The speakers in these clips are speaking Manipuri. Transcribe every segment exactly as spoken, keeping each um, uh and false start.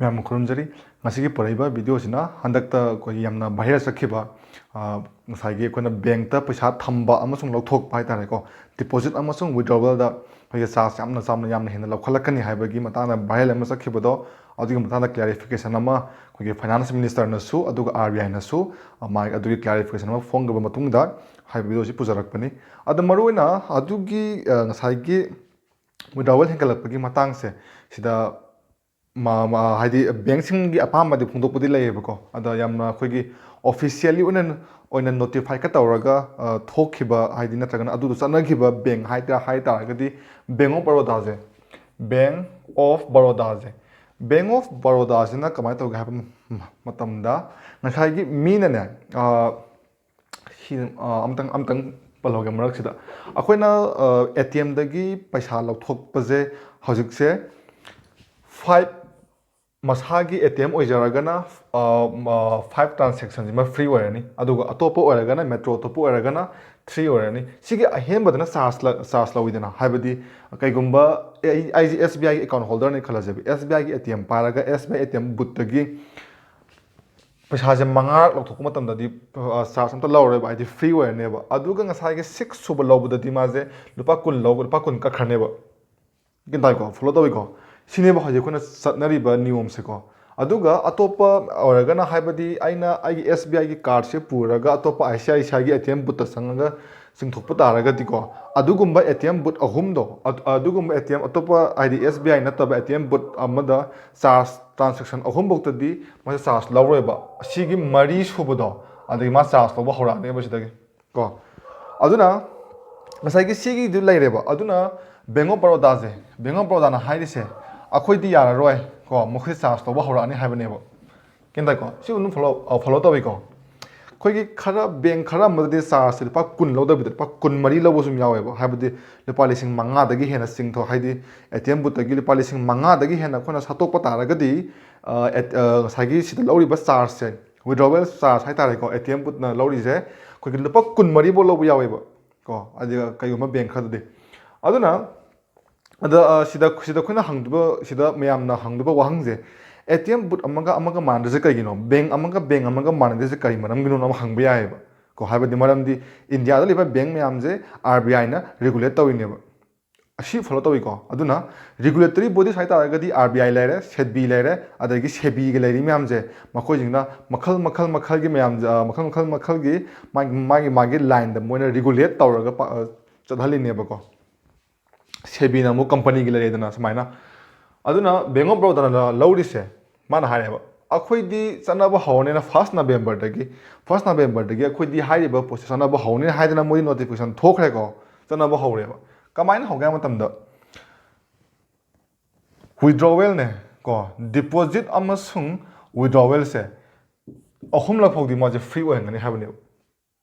ꯃꯌꯥꯝ ꯈꯨꯔꯨꯝꯖꯔꯤ꯫ ꯉꯁꯤꯒꯤ ꯄꯨꯔꯛꯏꯕ video ꯁꯤꯅ ꯍꯟꯗꯛꯇ ꯑꯩꯈꯣꯏꯒꯤ ꯌꯥꯝꯅ viral ꯆꯠꯈꯤꯕ, ꯑ, ꯉꯁꯥꯏꯒꯤ ꯑꯩꯈꯣꯏꯅ bank ꯇ ꯄꯩꯁꯥ ꯊꯝꯕ ꯑꯃꯁꯨꯡ ꯂꯧꯊꯣꯛꯄ ꯍꯥꯏꯇꯥꯔꯦꯀꯣ, deposit ꯑꯃꯁꯨꯡ withdrawal ꯗ ꯑꯩꯈꯣꯏꯒꯤ charge ꯌꯥꯝꯅ ꯆꯥꯎꯅ, ꯌꯥꯝꯅ ꯍꯦꯟꯅ ꯂꯧꯈꯠꯂꯛꯀꯅꯤ ꯍꯥꯏꯕꯒꯤ ꯃꯇꯥꯡꯗ viral ꯑꯃ ꯆꯠꯈꯤꯕꯗꯣ, ꯑꯗꯨꯒꯤ ꯃꯇꯥꯡꯗ clarification ꯑꯃ ꯑꯩꯈꯣꯏꯒꯤ finance minister ꯅꯁꯨ ꯑꯗꯨꯒ RBI ꯅꯁꯨ, ꯑ, ꯃꯥꯒꯤ ꯑꯗꯨꯒꯤ clarification ꯑꯃ ꯐꯣꯡꯈ꯭ꯔꯕ ꯃꯇꯨꯡꯗ ꯍꯥꯏꯕ video ꯁꯤ ꯄꯨꯖꯔꯛꯄꯅꯤ꯫ ꯑꯗꯣ ꯃꯔꯨꯑꯣꯏꯅ ꯑꯗꯨꯒꯤ, ꯑ, ꯉꯁꯥꯏꯒꯤ withdrawal ꯍꯦꯟꯒꯠꯂꯛꯄꯒꯤ ꯃꯇꯥꯡꯁꯦ ꯁꯤꯗ ꯃ-, ꯃ-, ꯍꯥꯏꯗꯤ bank ꯁꯤꯡꯒꯤ ꯑꯄꯥꯝꯕꯗꯤ ꯐꯣꯡꯗꯣꯛꯄꯗꯤ ꯂꯩꯌꯦꯕꯀꯣ꯫ ꯑꯗ ꯌꯥꯝꯅ ꯑꯩꯈꯣꯏꯒꯤ officially ꯑꯣꯏꯅ, ꯑꯣꯏꯅ notify ꯀ ꯇꯧꯔꯒ, ꯑ, ꯊꯣꯛꯈꯤꯕ, ꯍꯥꯏꯗꯤ ꯅꯠꯇ꯭ꯔꯒꯅ ꯑꯗꯨꯗꯣ ꯆꯠꯅꯈꯤꯕ bank ꯍꯥꯏꯇꯥ-, ꯍꯥꯏ ꯇꯥꯔꯒꯗꯤ Bank of Baroda say, Bank of Baroda say, Bank of Baroda ꯁꯤꯅ ꯀꯃꯥꯏꯅ ꯇꯧꯒꯦ ꯍꯥꯏꯕ ꯃ-, ꯃꯇꯝꯗ ꯉꯁꯥꯏꯒꯤ ꯃꯤꯅꯅꯦ, ꯑ, ꯁꯤ, ꯑ, ꯑꯝꯇꯪ, ꯑꯝꯇꯪ ꯄꯜꯍꯧꯒꯦ ꯃꯔꯛꯁꯤꯗ꯫ ꯑꯩꯈꯣꯏꯅ, ꯑ, ATM ꯗꯒꯤ ꯄꯩꯁꯥ ꯂꯧꯊꯣꯛꯄꯁꯦ ꯍꯧꯖꯤꯛꯁꯦ five, ꯃꯁꯥꯒꯤ ATM ꯑꯣꯏꯖꯔꯒꯅ, ꯑ, ꯃ-, five transaction ꯁꯤꯃ free ꯑꯣꯏꯔꯅꯤ, ꯑꯗꯨꯒ ꯑꯇꯣꯞꯄ ꯑꯣꯏꯔꯒꯅ, metro ꯑꯇꯣꯞꯄ ꯑꯣꯏꯔꯒꯅ three ꯑꯣꯏꯔꯅꯤ꯫ ꯁꯤꯒꯤ ꯑꯍꯦꯟꯕꯗꯅ charge ꯂ-, charge ꯂꯧꯋꯤꯗꯅ, ꯍꯥꯏꯕꯗꯤ ꯀꯩꯒꯨꯝꯕ ꯑꯩ, ꯑꯩꯁꯦ SBI ꯒꯤ account holder ꯅꯤ ꯈꯜꯂꯁꯦꯕ, SBI ꯒꯤ ATM ꯄꯥꯏꯔꯒ SBI ATM booth ꯇꯒꯤ ꯄꯩꯁꯥꯁꯦ ꯃꯉꯥꯔꯛ ꯂꯧꯊꯣꯛꯄ ꯃꯇꯝꯗꯗꯤ, ꯑ, charge ꯑꯝꯇ ꯂꯧꯔꯣꯏꯕ, ꯍꯥꯏꯗꯤ free ꯑꯣꯏꯔꯅꯦꯕ꯫ ꯑꯗꯨꯒ ꯉꯁꯥꯏꯒꯤ six ꯁꯨꯕ ꯂꯧꯕꯗꯗꯤ ꯃꯥꯁꯦ ꯂꯨꯄꯥ ꯀꯨꯟ ꯂꯧ-, ꯂꯨꯄꯥ ꯀꯨꯟ ꯀꯛꯈ꯭ꯔꯅꯦꯕ꯫ ꯒ꯭ꯌꯥꯟ ꯇꯥꯏꯀꯣ? Follow ꯇꯧꯏꯀꯣ? ꯁꯤꯅꯦꯕ ꯍꯧꯖꯤꯛ ꯑꯩꯈꯣꯏꯅ ꯆꯠꯅꯔꯤꯕ ꯅꯤꯌꯣꯝꯁꯦꯀꯣ꯫ ꯑꯗꯨꯒ ꯑꯇꯣꯞꯄ ꯑꯣꯏꯔꯒꯅ, ꯍꯥꯏꯕꯗꯤ ꯑꯩꯅ ꯑꯩꯒꯤ SBI ꯒꯤ card ꯁꯦ ꯄꯨꯔꯒ ꯑꯇꯣꯞꯄ ICICI ꯒꯤ ATM booth ꯇ ꯆꯪꯉꯒ ꯆꯤꯡꯊꯣꯛꯄ ꯇꯥꯔꯒꯗꯤꯀꯣ, ꯑꯗꯨꯒꯨꯝꯕ ATM booth ꯑꯍꯨꯝꯗꯣ, ꯑꯗ-, ꯑꯗꯨꯒꯨꯝꯕ ATM, ꯑꯇꯣꯞꯄ, ꯍꯥꯏꯗꯤ SBI ꯅꯠꯇꯕ ATM booth ꯑꯃꯗ charge, transaction ꯑꯍꯨꯝꯐꯧꯇꯗꯤ ꯃꯣꯏ charge ꯂꯧꯔꯣꯏꯕ꯫ ꯑꯁꯤꯒꯤ ꯃꯔꯤ ꯁꯨꯕꯗꯣ, ꯑꯗꯒꯤ ꯃꯥ charge ꯂꯧꯕ ꯍꯧꯔꯛꯑꯅꯦꯕ ꯁꯤꯗꯒꯤ ꯀꯣ꯫ ꯑꯗꯨꯅ ꯉꯁꯥꯏꯒꯤ ꯁꯤꯒꯤꯗꯨ ꯂꯩꯔꯦꯕ꯫ ꯑꯗꯨꯅ Bank of Baroda say, Bank of Baroda ꯅ ꯍꯥꯏꯔꯤꯁꯦ, "ꯑꯩꯈꯣꯏꯗꯤ ꯌꯥꯔꯔꯣꯏ ꯀꯣ, ꯃꯈꯣꯏ charge ꯂꯧꯕ ꯍꯧꯔꯛꯑꯅꯤ" ꯍꯥꯏꯕꯅꯦꯕ꯫ ꯒ꯭ꯌꯥꯟ ꯇꯥꯏꯀꯣ? ꯁꯤ ꯑꯗꯨꯝ follow, ꯑ, follow ꯇꯧꯏꯀꯣ꯫ ꯑꯩꯈꯣꯏꯒꯤ ꯈꯔ, bank ꯈꯔ ꯑꯃꯗꯗꯤ charge ꯁꯦ ꯂꯨꯄꯥ ꯀꯨꯟ ꯂꯧꯗꯕꯤꯗ ꯂꯨꯄꯥ ꯀꯨꯟꯃꯔꯤ ꯂꯧꯕꯁꯨ ꯑꯗꯨꯝ ꯌꯥꯎꯋꯦꯕ꯫ ꯍꯥꯏꯕꯗꯤ ꯂꯨꯄꯥ ꯂꯤꯁꯤꯡ ꯃꯉꯥꯗꯒꯤ ꯍꯦꯟꯅ ꯆꯤꯡꯊꯣꯛ, ꯍꯥꯏꯗꯤ ATM booth ꯇꯒꯤ ꯂꯨꯄꯥ ꯂꯤꯁꯤꯡ ꯃꯉꯥꯗꯒꯤ ꯍꯦꯟꯅ ꯑꯩꯈꯣꯏꯅ ꯁꯠꯇꯣꯛꯄ ꯇꯥꯔꯒꯗꯤ, ꯑ, ꯑꯦꯠ-, ꯑ, ꯉꯁꯥꯏꯒꯤ ꯁꯤꯗ ꯂꯧꯔꯤꯕ charge ꯁꯦ, withdrawal charge ꯍꯥꯏꯇꯥꯔꯦꯀꯣ, ATM booth ꯅ ꯂꯧꯔꯤꯁꯦ, ꯑꯩꯈꯣꯏꯒꯤ ꯂꯨꯄꯥ ꯀꯨꯟꯃꯔꯤ ꯐꯥꯎ ꯂꯧꯕ ꯌꯥꯎꯋꯦꯕ ꯀꯣ, ꯑꯗꯨꯒ ꯀꯩꯒꯨꯝꯕ bank ꯈꯔꯗꯗꯤ꯫ ꯑꯗꯨꯅ ꯑꯗ, ꯑ, ꯁꯤꯗ, ꯁꯤꯗ ꯑꯩꯈꯣꯏꯅ ꯍꯪꯗꯕ, ꯁꯤꯗ ꯃꯌꯥꯝꯅ ꯍꯪꯗꯕ ꯋꯥꯍꯪꯁꯦ, ꯑꯦ ꯇꯤ ꯑꯦꯝ ꯕꯨꯠ ꯑꯃꯒ ꯑꯃꯒ ꯃꯥꯟꯅꯗ꯭ꯔꯤꯁꯦ ꯀꯩꯒꯤꯅꯣ? ꯕꯦꯡ ꯑꯃꯒ ꯕꯦꯡ ꯑꯃꯒ ꯃꯥꯟꯅꯗ꯭ꯔꯤꯁꯦ ꯀꯔꯤ ꯃꯔꯝꯒꯤꯅꯣꯅ ꯑꯃ ꯍꯪꯕ ꯌꯥꯏꯑꯕ ꯀꯣ꯫ ꯍꯥꯏꯕꯗꯤ ꯃꯔꯝꯗꯤ ꯏꯟꯗꯤꯌꯥꯗ ꯂꯩꯕ ꯕꯦꯡ ꯃꯌꯥꯝꯁꯦ ꯑꯥꯔ ꯕꯤ ꯑꯥꯏꯅ ꯔꯤꯒꯨꯂꯦꯠ ꯇꯧꯔꯤꯅꯦꯕ꯫ ꯑꯁꯤ ꯐꯣꯂꯣ ꯇꯧꯏꯀꯣ꯫ ꯑꯗꯨꯅ ꯔꯤꯒꯨꯂꯦꯇꯔꯤ ꯕꯣꯗꯤꯁ ꯍꯥꯏꯇꯥꯔꯒꯗꯤ ꯑꯥꯔ ꯕꯤ ꯑꯥꯏ ꯂꯩꯔꯦ, ꯁꯦꯗꯕꯤ ꯂꯩꯔꯦ, ꯑꯗꯒꯤ ꯁꯦꯕꯤꯒ ꯂꯩꯔꯤ ꯃꯌꯥꯝꯁꯦ, ꯃꯈꯣꯏꯁꯤꯡꯅ ꯃꯈꯜ ꯃꯈꯜ ꯃꯈꯜꯒꯤ ꯃꯌꯥꯝ, ꯑ, ꯃꯈꯜ ꯃꯈꯜ ꯃꯈꯜꯒꯤ ꯃꯥꯒꯤ, ꯃꯥꯒꯤ, ꯃꯥꯒꯤ ꯂꯥꯏꯟꯗ ꯃꯣꯏꯅ ꯔꯤꯒꯨꯂꯦꯠ ꯇꯧꯔꯒ ꯄ-, ꯑ, ꯆꯠꯍꯜꯂꯤꯅꯦꯕꯀꯣ꯫ ꯁꯦꯕꯤꯅ ꯑꯃꯨꯛ ꯀꯝꯄꯅꯤꯒꯤ ꯂꯩꯔꯦꯗꯅ ꯁꯨꯃꯥꯏꯅ꯫ ꯑꯗꯨꯅ ꯕꯦꯡ ꯑꯣꯐ ꯕꯔꯣꯗꯥꯅ ꯂꯧꯔꯤꯁꯦ, ꯃꯥꯅ ꯍꯥꯏꯔꯦꯕ, "ꯑꯩꯈꯣꯏꯗꯤ ꯆꯠꯅꯕ ꯍꯧꯔꯅꯤꯅ ꯐꯥꯔꯁ ꯅꯕꯦꯝꯕꯔꯗꯒꯤ, ꯐꯥꯔꯁ ꯅꯕꯦꯝꯕꯔꯗꯒꯤ ꯑꯩꯈꯣꯏꯗꯤ ꯍꯥꯏꯔꯤꯕ ꯄ꯭ꯔꯣꯁꯦꯁ ꯆꯠꯅꯕ ꯍꯧꯔꯅꯤ" ꯍꯥꯏꯗꯅ ꯃꯣꯏꯗꯤ ꯅꯣꯇꯤꯐꯤꯀꯦꯁꯟ ꯊꯣꯛꯈ꯭ꯔꯦꯀꯣ, ꯆꯠꯅꯕ ꯍꯧꯔꯦꯕ꯫ ꯀꯃꯥꯏꯅ ꯍꯧꯒꯦ ꯍꯥꯏꯕ ꯃꯇꯝꯗ, ꯋꯤꯗ꯭ꯔꯣꯋꯦꯜꯅꯦ ꯀꯣ, ꯗꯤꯄꯣꯖꯤꯠ ꯑꯃꯁꯨꯡ ꯋꯤꯗ꯭ꯔꯣꯋꯦꯜꯁꯦ ꯑꯍꯨꯝꯂꯛ ꯐꯥꯎꯗꯤ ꯃꯥꯁꯦ ꯐ꯭ꯔꯤ ꯑꯣꯏꯍꯟꯒꯅꯤ ꯍꯥꯏꯕꯅꯦꯕ꯫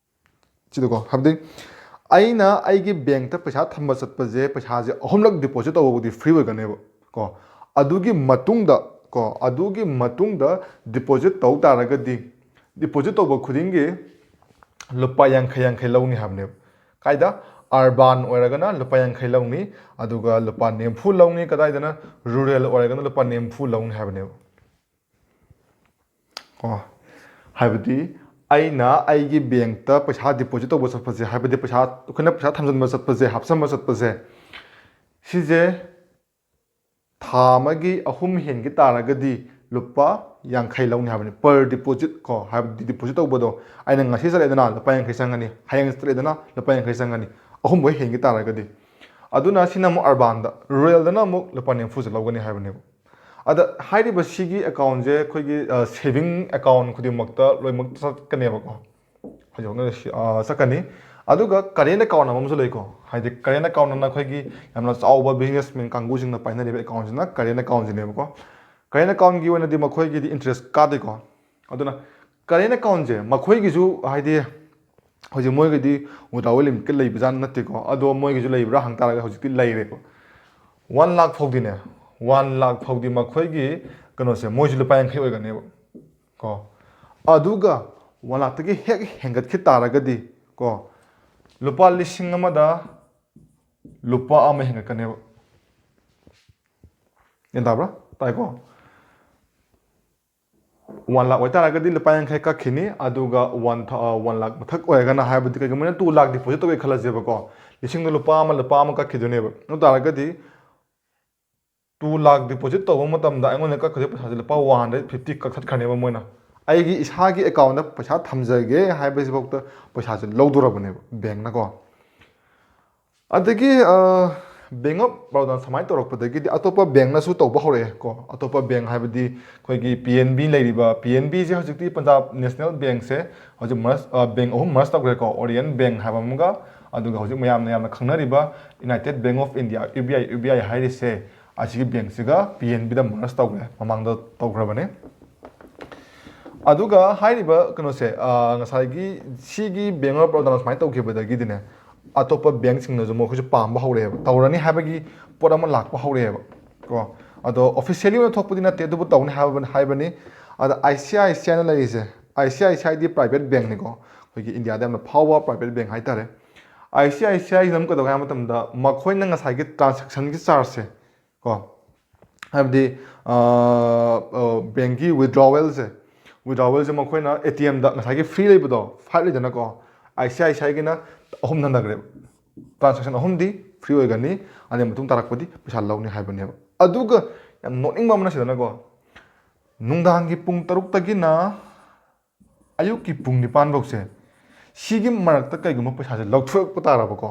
ꯁꯤꯗꯀꯣ, ꯍꯥꯏꯕꯗꯤ ꯑꯩꯅ ꯑꯩꯒꯤ ꯕꯦꯡꯛꯇ ꯄꯩꯁꯥ ꯊꯝꯕ ꯆꯠꯄꯁꯦ, ꯄꯩꯁꯥꯁꯦ ꯑꯍꯨꯝꯂꯛ ꯗꯤꯄꯣꯖꯤꯠ ꯇꯧꯕꯕꯨꯗꯤ ꯐ꯭ꯔꯤ ꯑꯣꯏꯒꯅꯦꯕ ꯀꯣ꯫ ꯑꯗꯨꯒꯤ ꯃꯇꯨꯡꯗ ꯀꯣ, ꯑꯗꯨꯒꯤ ꯃꯇꯨꯡꯗ ꯗꯤꯄꯣꯖꯤꯠ ꯇꯧ ꯇꯥꯔꯒꯗꯤ, ꯗꯤꯄꯣꯖꯤꯠ ꯇꯧꯕ ꯈꯨꯗꯤꯡꯒꯤ ꯂꯨꯄꯥ ꯌꯥꯡꯈꯩ ꯌꯥꯡꯈꯩ ꯂꯧꯅꯤ ꯍꯥꯏꯕꯅꯦꯕ꯫ ꯀꯥꯏꯗ? ꯑꯔꯕꯥꯟ ꯑꯣꯏꯔꯒꯅ ꯂꯨꯄꯥ ꯌꯥꯡꯈꯩ ꯂꯧꯅꯤ, ꯑꯗꯨꯒ ꯂꯨꯄꯥ ꯅꯤꯐꯨ ꯂꯧꯅꯤ꯫ ꯀꯗꯥꯏꯗꯅ? ꯔꯨꯔꯦꯜ ꯑꯣꯏꯔꯒꯅ ꯂꯨꯄꯥ ꯅꯤꯐꯨ ꯂꯧꯅꯤ ꯍꯥꯏꯕꯅꯦꯕ꯫ ꯀꯣ, ꯍꯥꯏꯕꯗꯤ ꯑꯩꯅ ꯑꯩꯒꯤ ꯕꯦꯡꯛꯇ ꯄꯩꯁꯥ ꯗꯤꯄꯣꯖꯤꯠ ꯇꯧꯕ ꯆꯠꯄꯁꯦ, ꯍꯥꯏꯕꯗꯤ ꯄꯩꯁꯥ, ꯑꯩꯈꯣꯏꯅ ꯄꯩꯁꯥ ꯊꯝꯖꯤꯟꯕ ꯆꯠꯄꯁꯦ, ꯍꯥꯞꯆꯤꯟꯕ ꯆꯠꯄꯁꯦ, ꯁꯤꯁꯦ ꯊꯥ ꯑꯃꯒꯤ ꯑꯍꯨꯝ ꯍꯦꯟꯈꯤ ꯇꯥꯔꯒꯗꯤ ꯂꯨꯄꯥ ꯌꯥꯡꯈꯩ ꯂꯧꯅꯤ ꯍꯥꯏꯕꯅꯤ, ꯄꯔ ꯗꯤꯄꯣꯖꯤꯠ ꯀꯣ꯫ ꯍꯥꯏꯕꯗꯤ ꯗꯤꯄꯣꯖꯤꯠ ꯇꯧꯕꯗꯣ ꯑꯩꯅ ꯉꯁꯤ ꯆꯠꯂꯦꯗꯅ, ꯂꯨꯄꯥ ꯌꯥꯡꯈꯩ ꯆꯪꯒꯅꯤ, ꯍꯌꯦꯡ ꯆꯠꯂꯦꯗꯅ, ꯂꯨꯄꯥ ꯌꯥꯡꯈꯩ ꯆꯪꯒꯅꯤ, ꯑꯍꯨꯝꯕꯣꯏ ꯍꯦꯟꯈꯤ ꯇꯥꯔꯒꯗꯤ꯫ ꯑꯗꯨꯅ ꯁꯤꯅ ꯑꯃꯨꯛ ꯑꯔꯕꯥꯟꯗ, ꯔꯨꯔꯦꯜꯗꯅ ꯑꯃꯨꯛ ꯂꯨꯄꯥ ꯅꯤꯐꯨꯁꯦ ꯂꯧꯒꯅꯤ ꯍꯥꯏꯕꯅꯦꯕ꯫ ꯑꯗ ꯍꯥꯏꯔꯤꯕ ꯁꯤꯒꯤ ꯑꯦꯀꯥꯎꯟꯁꯦ ꯑꯩꯈꯣꯏꯒꯤ, ꯑ, ꯁꯦꯚꯤꯡ ꯑꯦꯀꯥꯎꯟ ꯈꯨꯗꯤꯡꯃꯛꯇ ꯂꯣꯏꯅꯃꯛ ꯆꯠꯀꯅꯦꯕꯀꯣ꯫ ꯍꯧꯖꯤꯛ ꯍꯧꯖꯤꯛ, ꯑ, ꯆꯠꯀꯅꯤ꯫ ꯑꯗꯨꯒ ꯀꯔꯦꯟ ꯑꯦꯀꯥꯎꯟ ꯑꯃꯁꯨ ꯂꯩꯀꯣ꯫ ꯍꯥꯏꯗꯤ ꯀꯔꯦꯟ ꯑꯦꯀꯥꯎꯟ ꯑꯃꯅ ꯑꯩꯈꯣꯏꯒꯤ ꯌꯥꯝꯅ ꯆꯥꯎꯕ ꯕꯤꯖꯤꯅꯦꯁꯃꯦꯟ ꯀꯥꯡꯕꯨꯁꯤꯡꯅ ꯄꯥꯏꯅꯔꯤꯕ ꯑꯦꯀꯥꯎꯟꯁꯤꯅ ꯀꯔꯦꯟ ꯑꯦꯀꯥꯎꯟꯁꯤꯅꯦꯕꯀꯣ꯫ ꯀꯔꯦꯟ ꯑꯦꯀꯥꯎꯟꯒꯤ ꯑꯣꯏꯅꯗꯤ ꯃꯈꯣꯏꯒꯤꯗꯤ ꯏꯟꯇꯔꯦꯁ ꯀꯥꯗꯦꯀꯣ꯫ ꯑꯗꯨꯅ ꯀꯔꯦꯟ ꯑꯦꯀꯥꯎꯟꯁꯦ ꯃꯈꯣꯏꯒꯤꯁꯨ, ꯍꯥꯏꯗꯤ ꯍꯧꯖꯤꯛ ꯃꯣꯏꯒꯤꯗꯤ ꯋꯤꯗ꯭ꯔꯣꯋꯦꯜ ꯂꯤꯃꯤꯠꯀ ꯂꯩꯕꯖꯥꯠ ꯅꯠꯇꯦꯀꯣ꯫ ꯑꯗꯣ ꯃꯣꯏꯒꯤꯁꯨ ꯂꯩꯕ꯭ꯔꯥ ꯍꯪ ꯇꯥꯔꯒꯗꯤ ꯍꯧꯖꯤꯛꯇꯤ ꯂꯩꯔꯦꯀꯣ꯫ ꯋꯥꯟ ꯂꯥꯛ ꯐꯥꯎꯗꯤꯅꯦ, ꯋꯥꯟ ꯂꯥꯛ ꯐꯥꯎꯗꯤ ꯃꯈꯣꯏꯒꯤ ꯀꯩꯅꯣꯁꯦ, ꯃꯣꯏꯁꯨ ꯂꯨꯄꯥ ꯌꯥꯡꯈꯩ ꯑꯣꯏꯒꯅꯦꯕ ꯀꯣ꯫ ꯑꯗꯨꯒ ꯋꯥꯟ ꯂꯥꯛꯇꯒꯤ ꯍꯦꯛ ꯍꯦꯟꯒꯠꯈꯤ ꯇꯥꯔꯒꯗꯤ ꯀꯣ, ꯂꯨꯄꯥ ꯂꯤꯁꯤꯡ ꯑꯃꯗ ꯂꯨꯄꯥ ꯑꯃ ꯍꯦꯟꯒꯠꯀꯅꯦꯕ꯫ ꯒ꯭ꯌꯥꯟ ꯇꯥꯕ꯭ꯔꯥ? ꯇꯥꯏꯀꯣ? ꯋꯥꯟ ꯂꯥꯛ ꯑꯣꯏꯇꯥꯔꯒꯗꯤ ꯂꯨꯄꯥ ꯌꯥꯡꯈꯩ ꯀꯛꯈꯤꯅꯤ꯫ ꯑꯗꯨꯒ ꯋꯥꯟ ꯊꯥꯎ ꯋꯥꯟ ꯂꯥꯛ ꯃꯊꯛ ꯑꯣꯏꯔꯒꯅ, ꯍꯥꯏꯕꯗꯤ ꯀꯩꯒꯨꯝꯕ ꯑꯩꯅ ꯇꯨ ꯂꯥꯛ ꯗꯤꯄꯣꯖꯤꯠ ꯇꯧꯒꯦ ꯈꯜꯂꯁꯦꯕꯀꯣ, ꯂꯤꯁꯤꯡꯗꯣ ꯂꯨꯄꯥ ꯑꯃ ꯂꯨꯄꯥ ꯑꯃ ꯀꯛꯈꯤꯗꯣꯏꯅꯦꯕ꯫ ꯑꯗꯨ ꯇꯥꯔꯒꯗꯤ ꯇꯨ ꯂꯥꯛ ꯗꯤꯄꯣꯖꯤꯠ ꯇꯧꯕ ꯃꯇꯝꯗ ꯑꯩꯉꯣꯟꯗ ꯀꯛꯈꯤꯗꯣꯏ ꯄꯩꯁꯥꯁꯦ ꯂꯨꯄꯥ ꯋꯥꯟ ꯍꯟꯗ꯭ꯔꯦꯠ ꯐꯤꯐꯇꯤ ꯀꯛꯊꯠꯈ꯭ꯔꯅꯦꯕ ꯃꯣꯏꯅ꯫ ꯑꯩꯒꯤ ꯏꯁꯥꯒꯤ ꯑꯦꯀꯥꯎꯟꯗ ꯄꯩꯁꯥ ꯊꯝꯖꯒꯦ ꯍꯥꯏꯕꯁꯤꯐꯥꯎꯗ ꯄꯩꯁꯥꯁꯦ ꯂꯧꯗꯣꯔꯕꯅꯦꯕ ꯕꯦꯡꯅꯀꯣ꯫ ꯑꯗꯒꯤ ꯕꯦꯡ ꯑꯣꯐ ꯕꯔꯣꯗꯥꯅ ꯁꯨꯃꯥꯏꯅ ꯇꯧꯔꯛꯄꯗꯒꯤꯗꯤ ꯑꯇꯣꯞꯄ ꯕꯦꯡꯅꯁꯨ ꯇꯧꯕ ꯍꯧꯔꯛꯑꯦ ꯀꯣ꯫ ꯑꯇꯣꯞꯄ ꯕꯦꯡ ꯍꯥꯏꯕꯗꯤ ꯑꯩꯈꯣꯏꯒꯤ ꯄꯤ ꯑꯦꯟ ꯕꯤ ꯂꯩꯔꯤꯕ, ꯄꯤ ꯑꯦꯟ ꯕꯤꯁꯦ ꯍꯧꯖꯤꯛꯇꯤ ꯄꯟꯖꯥꯕ ꯅꯦꯁꯅꯦꯜ ꯕꯦꯡꯁꯦ ꯍꯧꯖꯤꯛ ꯃꯔꯁ ꯕꯦꯡ ꯑꯍꯨꯝ ꯃꯔꯁ ꯇꯧꯈ꯭ꯔꯦꯀꯣ꯫ ꯑꯣꯔꯤꯌꯦꯟ ꯕꯦꯡ ꯍꯥꯏꯕ ꯑꯃꯒ, ꯑꯗꯨꯒ ꯍꯧꯖꯤꯛ ꯃꯌꯥꯝꯅ ꯌꯥꯝꯅ ꯈꯪꯅꯔꯤꯕ united bank of India, U B I, U B I ꯍꯥꯏꯔꯤꯁꯦ, ꯑꯁꯤꯒꯤ ꯕꯦꯡꯁꯤꯒ ꯄꯤ ꯑꯦꯟ ꯕꯤꯗ ꯃꯔꯁ ꯇꯧꯈ꯭ꯔꯦ, ꯃꯃꯥꯡꯗ ꯇꯧꯈ꯭ꯔꯕꯅꯦ꯫ ꯑꯗꯨꯒ ꯍꯥꯏꯔꯤꯕ ꯀꯩꯅꯣꯁꯦ, ꯑ, ꯉꯁꯥꯏꯒꯤ ꯁꯤꯒꯤ ꯕꯦꯡ ꯑꯣꯐ ꯕꯔꯣꯗꯥꯅ ꯁꯨꯃꯥꯏꯅ ꯇꯧꯈꯤꯕꯗꯒꯤꯗꯤꯅꯦ, ꯑꯇꯣꯞꯄ ꯕꯦꯡꯁꯤꯡꯅꯁꯨ ꯃꯈꯣꯏꯁꯨ ꯄꯥꯝꯕ ꯍꯧꯔꯛꯑꯦꯕ, ꯇꯧꯔꯅꯤ ꯍꯥꯏꯕꯒꯤ ꯄꯣꯠ ꯑꯃ ꯂꯥꯛꯄ ꯍꯧꯔꯛꯑꯦꯕ ꯀꯣ꯫ ꯑꯗꯣ ꯑꯣꯐꯤꯁꯤꯌꯦꯜꯂꯤ ꯑꯣꯏꯅ ꯊꯣꯛꯄꯗꯤ ꯅꯠꯇꯦ, ꯑꯗꯨꯕꯨ ꯇꯧꯅꯤ ꯍꯥꯏꯕ, ꯍꯥꯏꯕꯅꯤ꯫ ꯑꯗ ꯑꯥꯏ ꯁꯤ ꯑꯥꯏ ꯁꯤ ꯑꯥꯏꯅ ꯂꯩꯔꯤꯁꯦ, I C I C ID private ꯕꯦꯡꯅꯤꯀꯣ, ꯑꯩꯈꯣꯏꯒꯤ ꯏꯟꯗꯤꯌꯥꯗ ꯌꯥꯝꯅ ꯐꯥꯎꯕ ꯄ꯭ꯔꯥꯏꯚꯦꯠ ꯕꯦꯡ ꯍꯥꯏꯇꯥꯔꯦ꯫ ꯑꯥꯏ ꯁꯤ ꯑꯥꯏ ꯁꯤ ꯑꯥꯏꯁꯤꯅ ꯑꯃꯨꯛ ꯀꯩꯗꯧꯒꯦ ꯍꯥꯏꯕ ꯃꯇꯝꯗ, ꯃꯈꯣꯏꯅ ꯉꯁꯥꯏꯒꯤ ꯇ꯭ꯔꯥꯟꯁꯦꯛꯁꯟꯒꯤ ꯆꯥꯔꯖꯁꯦ ꯀꯣ, ꯍꯥꯏꯕꯗꯤ ꯕꯦꯡꯀꯤ ꯋꯤꯗ꯭ꯔꯣꯋꯦꯜꯁꯦ, ꯋꯤꯗ꯭ꯔꯣꯋꯦꯜꯁꯦ ꯃꯈꯣꯏꯅ ꯑꯦ ꯇꯤ ꯑꯦꯝꯗ ꯉꯁꯥꯏꯒꯤ ꯐ꯭ꯔꯤ ꯂꯩꯕꯗꯣ, ꯐꯥꯏꯚ ꯂꯩꯗꯅꯀꯣ, ꯑꯥꯏ ꯁꯤ ꯑꯥꯏ ꯁꯤ ꯑꯥꯏꯒꯤꯅ ꯑꯍꯨꯝ ꯍꯟꯊꯈ꯭ꯔꯦꯕ꯫ ꯇ꯭ꯔꯥꯟꯁꯦꯛꯁꯟ ꯑꯍꯨꯝꯗꯤ ꯐ꯭ꯔꯤ ꯑꯣꯏꯒꯅꯤ, ꯑꯗꯩ ꯃꯇꯨꯡ ꯇꯥꯔꯛꯄꯗꯤ ꯄꯩꯁꯥ ꯂꯧꯅꯤ ꯍꯥꯏꯕꯅꯦꯕ꯫ ꯑꯗꯨꯒ ꯌꯥꯝ ꯅꯣꯛꯅꯤꯡꯕ ꯑꯃꯅ ꯁꯤꯗꯅꯀꯣ, ꯅꯨꯡꯗꯥꯡꯒꯤ ꯄꯨꯡ ꯇꯔꯨꯛꯇꯒꯤꯅ ꯑꯌꯨꯛꯀꯤ ꯄꯨꯡ ꯅꯤꯄꯥꯟ ꯐꯥꯎꯁꯦ, ꯁꯤꯒꯤ ꯃꯔꯛꯇ ꯀꯩꯒꯨꯝꯕ ꯄꯩꯁꯥꯁꯦ ꯂꯧꯊꯣꯛꯄ ꯇꯥꯔꯕꯀꯣ,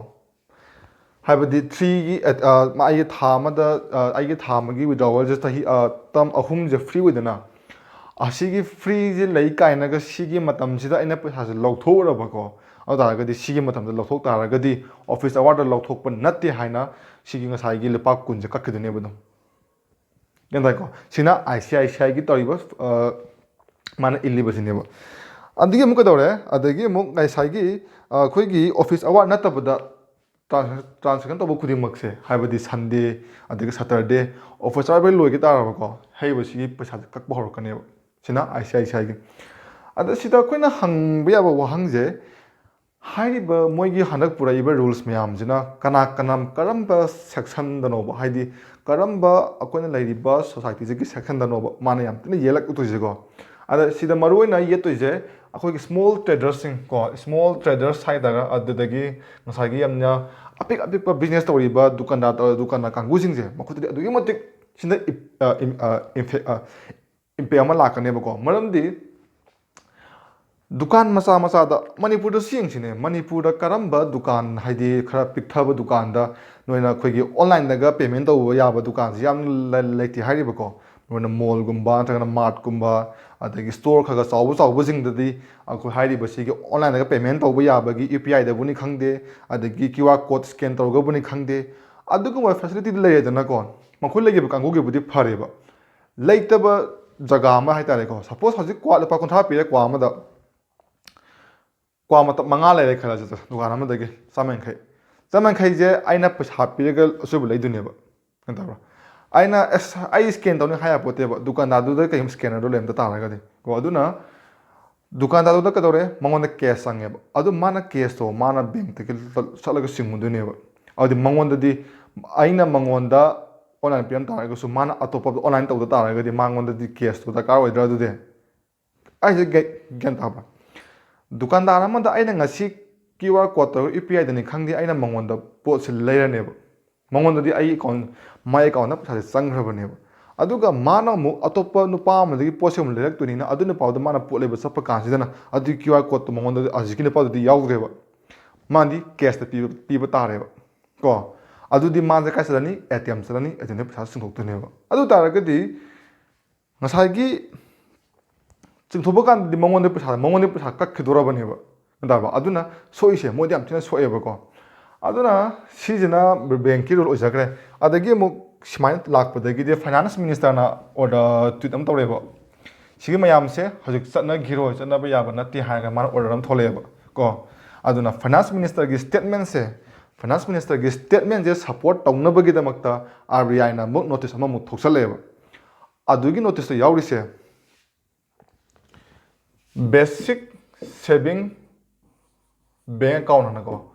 ꯍꯥꯏꯕꯗꯤ ꯊ꯭ꯔꯤꯒꯤ, ꯑ, ꯑ, ꯑꯩꯒꯤ ꯊꯥ ꯑꯃꯗ, ꯑ, ꯑꯩꯒꯤ ꯊꯥ ꯑꯃꯒꯤ ꯋꯤꯗ꯭ꯔꯣꯋꯦꯜꯁꯦ ꯆꯍꯤ, ꯑ, ꯇꯔꯝ ꯑꯍꯨꯝꯁꯦ ꯐ꯭ꯔꯤ ꯑꯣꯏꯗꯅ, ꯑꯁꯤꯒꯤ ꯐ꯭ꯔꯤꯁꯦ ꯂꯩ ꯀꯥꯏꯅꯒ ꯁꯤꯒꯤ ꯃꯇꯝꯁꯤꯗ ꯑꯩꯅ ꯄꯩꯁꯥꯁꯦ ꯂꯧꯊꯣꯛꯎꯔꯕꯀꯣ, ꯑꯗꯨ ꯇꯥꯔꯒꯗꯤ ꯁꯤꯒꯤ ꯃꯇꯝꯗ ꯂꯧꯊꯣꯛ ꯇꯥꯔꯒꯗꯤ ꯑꯣꯐꯤꯁ ꯑꯋꯥꯔꯗ ꯂꯧꯊꯣꯛꯄ ꯅꯠꯇꯦ ꯍꯥꯏꯅ ꯁꯤꯒꯤ ꯉꯁꯥꯏꯒꯤ ꯂꯨꯄꯥ ꯀꯨꯟꯁꯦ ꯀꯛꯈꯤꯗꯣꯏꯅꯦꯕ ꯑꯗꯨꯝ꯫ ꯒ꯭ꯌꯥꯟ ꯇꯥꯏꯀꯣ? ꯁꯤꯅ ꯑꯥꯏ ꯁꯤ ꯑꯥꯏ ꯁꯤ ꯑꯥꯏꯒꯤ ꯇꯧꯔꯤꯕ, ꯑ, ꯃꯥꯅ ꯏꯜꯂꯤꯕꯁꯤꯅꯦꯕ꯫ ꯑꯗꯒꯤ ꯑꯃꯨꯛ ꯀꯩꯗꯧꯔꯦ? ꯑꯗꯒꯤ ꯑꯃꯨꯛ ꯉꯁꯥꯏꯒꯤ, ꯑ, ꯑꯩꯈꯣꯏꯒꯤ ꯑꯣꯐꯤꯁ ꯑꯋꯥꯔ ꯅꯠꯇꯕꯗ ꯇ꯭ꯔꯥꯟ-, ꯇ꯭ꯔꯥꯟꯁꯦꯛꯁꯟ ꯇꯧꯕ ꯈꯨꯗꯤꯡꯃꯛꯁꯦ, ꯍꯥꯏꯕꯗꯤ ꯁꯟꯗꯦ, ꯑꯗꯒꯤ ꯁꯇꯔꯗꯦ, ꯑꯣꯐꯤꯁ ꯑꯋꯥꯔ ꯂꯣꯏꯒꯦ ꯇꯥꯔꯕꯀꯣ, ꯍꯥꯏꯔꯤꯕꯁꯤꯒꯤ ꯄꯩꯁꯥꯁꯦ ꯀꯛꯄ ꯍꯧꯔꯛꯀꯅꯦꯕ꯫ ꯁꯤꯅ ꯑꯥꯏ ꯁꯤ ꯑꯥꯏ ꯁꯤ ꯑꯥꯏꯒꯤ꯫ ꯑꯗ ꯁꯤꯗ ꯑꯩꯈꯣꯏꯅ ꯍꯪꯕ ꯌꯥꯕ ꯋꯥꯍꯪꯁꯦ, ꯍꯥꯏꯔꯤꯕ ꯃꯣꯏꯒꯤ ꯍꯟꯗꯛ ꯄꯨꯔꯛꯏꯕ ꯔꯨꯜꯁ ꯃꯌꯥꯝꯁꯤꯅ ꯀꯅꯥ, ꯀꯅꯥ, ꯀꯔꯝꯕ ꯁꯦꯛꯁꯟꯗꯅꯣꯕ, ꯍꯥꯏꯗꯤ ꯀꯔꯝꯕ ꯑꯩꯈꯣꯏꯅ ꯂꯩꯔꯤꯕ ꯁꯣꯁꯥꯏꯇꯤꯁꯤꯒꯤ ꯁꯦꯛꯁꯟꯗꯅꯣꯕ ꯃꯥꯅ ꯌꯥꯝ ꯊꯤꯅ ꯌꯦꯜꯂꯛꯇꯣꯏꯁꯦꯀꯣ? ꯑꯗ ꯁꯤꯗ ꯃꯔꯨꯑꯣꯏꯅ ꯌꯦꯠꯇꯣꯏꯁꯦ ꯑꯩꯈꯣꯏꯒꯤ small tradersꯁꯤꯡ ꯀꯣ, small traders ꯍꯥꯏꯇꯥꯔꯦ, ꯑꯗꯨꯗꯒꯤ ꯉꯁꯥꯏꯒꯤ ꯌꯥꯝꯅ ꯑꯄꯤꯛ ꯑꯄꯤꯛꯄ business ꯇꯧꯔꯤꯕ ꯗꯨꯀꯥꯟꯗꯥꯔ, ꯗꯨꯀꯥꯟꯗꯥꯔ ꯀꯥꯡꯕꯨꯁꯤꯡꯁꯦ, ꯃꯈꯣꯏꯗꯗꯤ ꯑꯗꯨꯛꯀꯤ ꯃꯇꯤꯛ ꯁꯤꯅ ꯏꯝ-, ꯑ, ꯏꯝ-, ꯑ, ꯏꯝꯐꯦ-, ꯑ, impact ꯑꯃ ꯂꯥꯛꯀꯅꯦꯕꯀꯣ꯫ ꯃꯔꯝꯗꯤ ꯗꯨꯀꯥꯟ ꯃꯆꯥ ꯃꯆꯥꯗ, ꯃꯅꯤꯄꯨꯔꯗꯁꯨ ꯌꯦꯡꯁꯤꯅꯦ, ꯃꯅꯤꯄꯨꯔꯗ ꯀꯔꯝꯕ ꯗꯨꯀꯥꯟ, ꯍꯥꯏꯗꯤ ꯈꯔ ꯄꯤꯛꯊꯕ ꯗꯨꯀꯥꯟꯗ ꯅꯣꯏꯅ ꯑꯩꯈꯣꯏꯒꯤ online ꯗꯒ payment ꯇꯧꯕ ꯌꯥꯕ ꯗꯨꯀꯥꯟꯁꯤ ꯌꯥꯝ ꯂꯩ-, ꯂꯩꯇꯦ ꯍꯥꯏꯔꯤꯕꯀꯣ꯫ ꯅꯣꯏꯅ mall ꯒꯨꯝꯕ ꯅꯠꯇ꯭ꯔꯒꯅ mart ꯀꯨꯝꯕ, ꯑꯗꯒꯤ store ꯈꯔ ꯈꯔ ꯆꯥꯎꯕ ꯆꯥꯎꯕꯁꯤꯡꯗꯗꯤ ꯑꯩꯈꯣꯏ ꯍꯥꯏꯔꯤꯕꯁꯤꯒꯤ online ꯗꯒ payment ꯇꯧꯕ ꯌꯥꯕꯒꯤ UPI ꯗꯕꯨꯅꯤ ꯈꯪꯗꯦ, ꯑꯗꯒꯤ QR code scan ꯇꯧꯔꯒꯕꯨꯅꯤ ꯈꯪꯗꯦ, ꯑꯗꯨꯒꯨꯝꯕ facility ꯗꯤ ꯂꯩꯔꯦꯗꯅꯀꯣ꯫ ꯃꯈꯣꯏ ꯂꯩꯈꯤꯕ ꯀꯥꯡꯕꯨꯒꯤꯕꯨꯗꯤ ꯐꯔꯦꯕ꯫ ꯂꯩꯇꯕ ꯖꯒꯥ ꯑꯃ ꯍꯥꯏꯇꯥꯔꯦꯀꯣ, suppose ꯍꯧꯖꯤꯛ ꯀ꯭ꯋꯥ ꯂꯨꯄꯥ ꯀꯨꯟꯊ꯭ꯔꯥ ꯄꯤꯔꯦ, ꯀ꯭ꯋꯥ ꯑꯃꯗ ꯀ꯭ꯋꯥ ꯃꯇꯞ ꯃꯉꯥ ꯂꯩꯔꯦ ꯈꯜꯂꯁꯤ, ꯗꯨꯀꯥꯟ ꯑꯃꯗꯒꯤ ꯆꯥꯝꯃ ꯌꯥꯡꯈꯩ꯫ ꯆꯥꯝꯃ ꯌꯥꯡꯈꯩꯁꯦ ꯑꯩꯅ ꯄꯩꯁꯥ ꯄꯤꯔꯒ ꯑꯆꯣꯏꯕ ꯂꯩꯗꯣꯏꯅꯦꯕ꯫ ꯒ꯭ꯌꯥꯟ ꯇꯥꯕ꯭ꯔꯥ? ꯑꯩꯅ, "ꯑꯁ, ꯑꯩ scan ꯇꯧꯅꯤ" ꯍꯥꯏ ꯌꯥꯄꯣꯠꯇꯦꯕ, ꯗꯨꯀꯥꯟꯗꯥꯔꯗꯨꯗ ꯀꯩꯒꯨꯝꯕ scanner ꯗꯣ ꯂꯩꯔꯝꯗ ꯇꯥꯔꯒꯗꯤ ꯀꯣ꯫ ꯑꯗꯨꯅ ꯗꯨꯀꯥꯟꯗꯥꯔꯗꯨꯗ ꯀꯩꯗꯧꯔꯦ? ꯃꯉꯣꯟꯗ cash ꯆꯪꯉꯦꯕ꯫ ꯑꯗꯨ ꯃꯥꯅ cash ꯇꯣ ꯃꯥꯅ bank ꯇꯒꯤ ꯆꯠꯂꯒ ꯁꯤꯡꯉꯨꯗꯣꯏꯅꯦꯕ꯫ ꯑꯗꯨꯗꯤ ꯃꯉꯣꯟꯗꯗꯤ, ꯑꯩꯅ ꯃꯉꯣꯟꯗ online ꯄꯤꯔꯝ ꯇꯥꯔꯒꯁꯨ, ꯃꯥꯅ ꯑꯇꯣꯞꯄ online ꯇꯧꯗ ꯇꯥꯔꯒꯗꯤ, ꯃꯉꯣꯟꯗꯗꯤ cash ꯇꯣ ꯗꯔꯀꯥꯔ ꯑꯣꯏꯗ꯭ꯔꯥ ꯑꯗꯨꯗꯤ? ꯑꯩꯁꯦ ꯒ꯭ꯌꯥ-, ꯒ꯭ꯌꯥꯟ ꯇꯥꯕ꯭ꯔꯥ? ꯗꯨꯀꯥꯟꯗꯥꯔ ꯑꯃꯗ ꯑꯩꯅ ꯉꯁꯤ QR code ꯇꯧꯔꯒ UPI ꯗꯅꯤ ꯈꯪꯗꯦ, ꯑꯩꯅ ꯃꯉꯣꯟꯗ ꯄꯣꯠꯁꯦ ꯂꯩꯔꯅꯦꯕ꯫ ꯃꯉꯣꯟꯗꯗꯤ ꯑꯩ account, my account ꯇ ꯄꯩꯁꯥꯁꯦ ꯆꯪꯈ꯭ꯔꯕꯅꯦꯕ꯫ ꯑꯗꯨꯒ ꯃꯥꯅ ꯑꯃꯨꯛ ꯑꯇꯣꯞꯄ ꯅꯨꯄꯥ ꯑꯃꯗꯒꯤ ꯄꯣꯠꯁꯦ ꯑꯃꯨꯛ ꯂꯩꯔꯛꯇꯣꯏꯅꯤꯅ, ꯑꯗꯨ ꯅꯨꯄꯥꯗꯨ ꯃꯥꯅ ꯄꯣꯠ ꯂꯩꯕ ꯆꯠꯄ ꯀꯥꯟꯁꯤꯗꯅ ꯑꯗꯨꯒꯤ QR code ꯇꯣ ꯃꯉꯣꯟꯗ, ꯍꯧꯖꯤꯛꯀꯤ ꯅꯨꯄꯥꯗꯨꯗꯤ ꯌꯥꯎꯗ꯭ꯔꯦꯕ꯫ ꯃꯥꯗꯤ cash ꯇ ꯄꯤꯕ, ꯄꯤꯕ ꯇꯥꯔꯦꯕ ꯀꯣ꯫ ꯑꯗꯨꯗꯤ ꯃꯥꯁꯦ ꯀꯥꯏ ꯆꯠꯂꯅꯤ? ATM ꯆꯠꯂꯅꯤ, ATM ꯗ ꯄꯩꯁꯥ ꯆꯤꯡꯊꯣꯛꯇꯣꯏꯅꯦꯕ꯫ ꯑꯗꯨ ꯇꯥꯔꯒꯗꯤ ꯉꯁꯥꯏꯒꯤ ꯆꯤꯡꯊꯣꯛꯄ ꯀꯥꯟꯗꯗꯤ ꯃꯉꯣꯟꯗ ꯄꯩꯁꯥ, ꯃꯉꯣꯟꯗ ꯄꯩꯁꯥ ꯀꯛꯈꯤꯗꯣꯔꯕꯅꯦꯕ, ꯒ꯭ꯌꯥꯟ ꯇꯥꯔꯕ? ꯑꯗꯨꯅ ꯁꯣꯛꯏꯁꯦ ꯃꯣꯏꯗ ꯌꯥꯝ ꯊꯤꯅ ꯁꯣꯛꯑꯦꯕꯀꯣ꯫ ꯑꯗꯨꯅ ꯁꯤꯁꯤꯅ bank ꯀꯤ rule ꯑꯣꯏꯖꯈ꯭ꯔꯦ꯫ ꯑꯗꯒꯤ ꯑꯃꯨꯛ ꯁꯨꯃꯥꯏꯅ ꯂꯥꯛꯄꯗꯒꯤꯗꯤ finance minister ꯅ order, tweet ꯑꯃ ꯇꯧꯔꯛꯑꯦꯕ, "ꯁꯤꯒꯤ ꯃꯌꯥꯝꯁꯦ ꯍꯧꯖꯤꯛ ꯆꯠꯅꯈꯤꯔꯣꯏ, ꯆꯠꯅꯕ ꯌꯥꯕ ꯅꯠꯇꯦ" ꯍꯥꯏꯔꯒ ꯃꯥꯅ order ꯑꯃ ꯊꯣꯛꯂꯛꯑꯦꯕ ꯀꯣ꯫ ꯑꯗꯨꯅ finance minister ꯒꯤ statement ꯁꯦ, finance minister ꯒꯤ statement ꯁꯦ support ꯇꯧꯅꯕꯒꯤꯗꯃꯛꯇ RBI ꯅ ꯑꯃꯨꯛ notice ꯑꯃꯃꯨꯛ ꯊꯣꯛꯆꯜꯂꯛꯑꯦꯕ꯫ ꯑꯗꯨꯒꯤ notice ꯇ ꯌꯥꯎꯔꯤꯁꯦ basic saving bank account ꯍꯥꯏꯅꯀꯣ꯫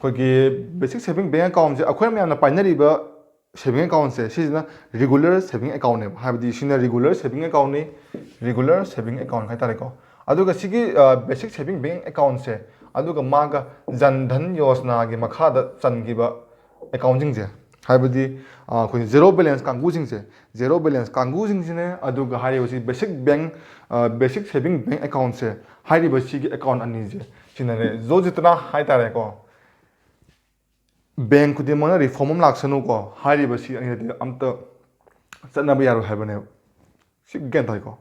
ꯑꯩꯈꯣꯏꯒꯤ basic saving bank account ꯁꯦ ꯑꯩꯈꯣꯏ ꯃꯌꯥꯝꯅ ꯄꯥꯏꯅꯔꯤꯕ saving account ꯁꯦ, ꯁꯤꯁꯤꯅ regular saving account ꯅꯦꯕ, ꯍꯥꯏꯕꯗꯤ ꯁꯤꯅ regular saving account ꯅꯤ꯫ regular saving account ꯍꯥꯏꯇꯥꯔꯦꯀꯣ꯫ ꯑꯗꯨꯒ ꯁꯤꯒꯤ basic saving bank accountꯁꯦ, ꯑꯗꯨꯒ ꯃꯥꯒ ꯖꯟ ꯙꯟ ꯌꯣꯖꯅꯥꯒꯤ ꯃꯈꯥꯗ ꯆꯟꯈꯤꯕ accountꯁꯤꯡꯁꯦ, ꯍꯥꯏꯕꯗꯤ ꯑꯩꯈꯣꯏ zero balance ꯀꯥꯡꯕꯨꯁꯤꯡꯁꯦ, zero balance ꯀꯥꯡꯕꯨꯁꯤꯡꯁꯤꯅꯦ, ꯑꯗꯨꯒ ꯍꯥꯏꯔꯤꯕꯁꯤ basic bank basic saving bank accountꯁꯦ, ꯍꯥꯏꯔꯤꯕ ꯁꯤꯒꯤ account ꯑꯅꯤꯁꯦ, ꯁꯤꯅꯅꯦ ꯖꯣꯖꯤꯇꯅ ꯍꯥꯏꯇꯥꯔꯦꯀꯣ꯫ ꯕꯦꯡ ꯈꯨꯗꯤꯡꯃꯛꯅ reform ꯑꯃ ꯂꯥꯛꯁꯅꯨꯀꯣ, ꯍꯥꯏꯔꯤꯕꯁꯤ ꯑꯩꯅꯗꯤ ꯑꯝꯇ ꯆꯠꯅꯕ ꯌꯥꯔꯣꯏ ꯍꯥꯏꯕꯅꯦꯕ꯫ ꯁꯤ ꯒ꯭ꯌꯥꯟ ꯇꯥꯏꯀꯣ?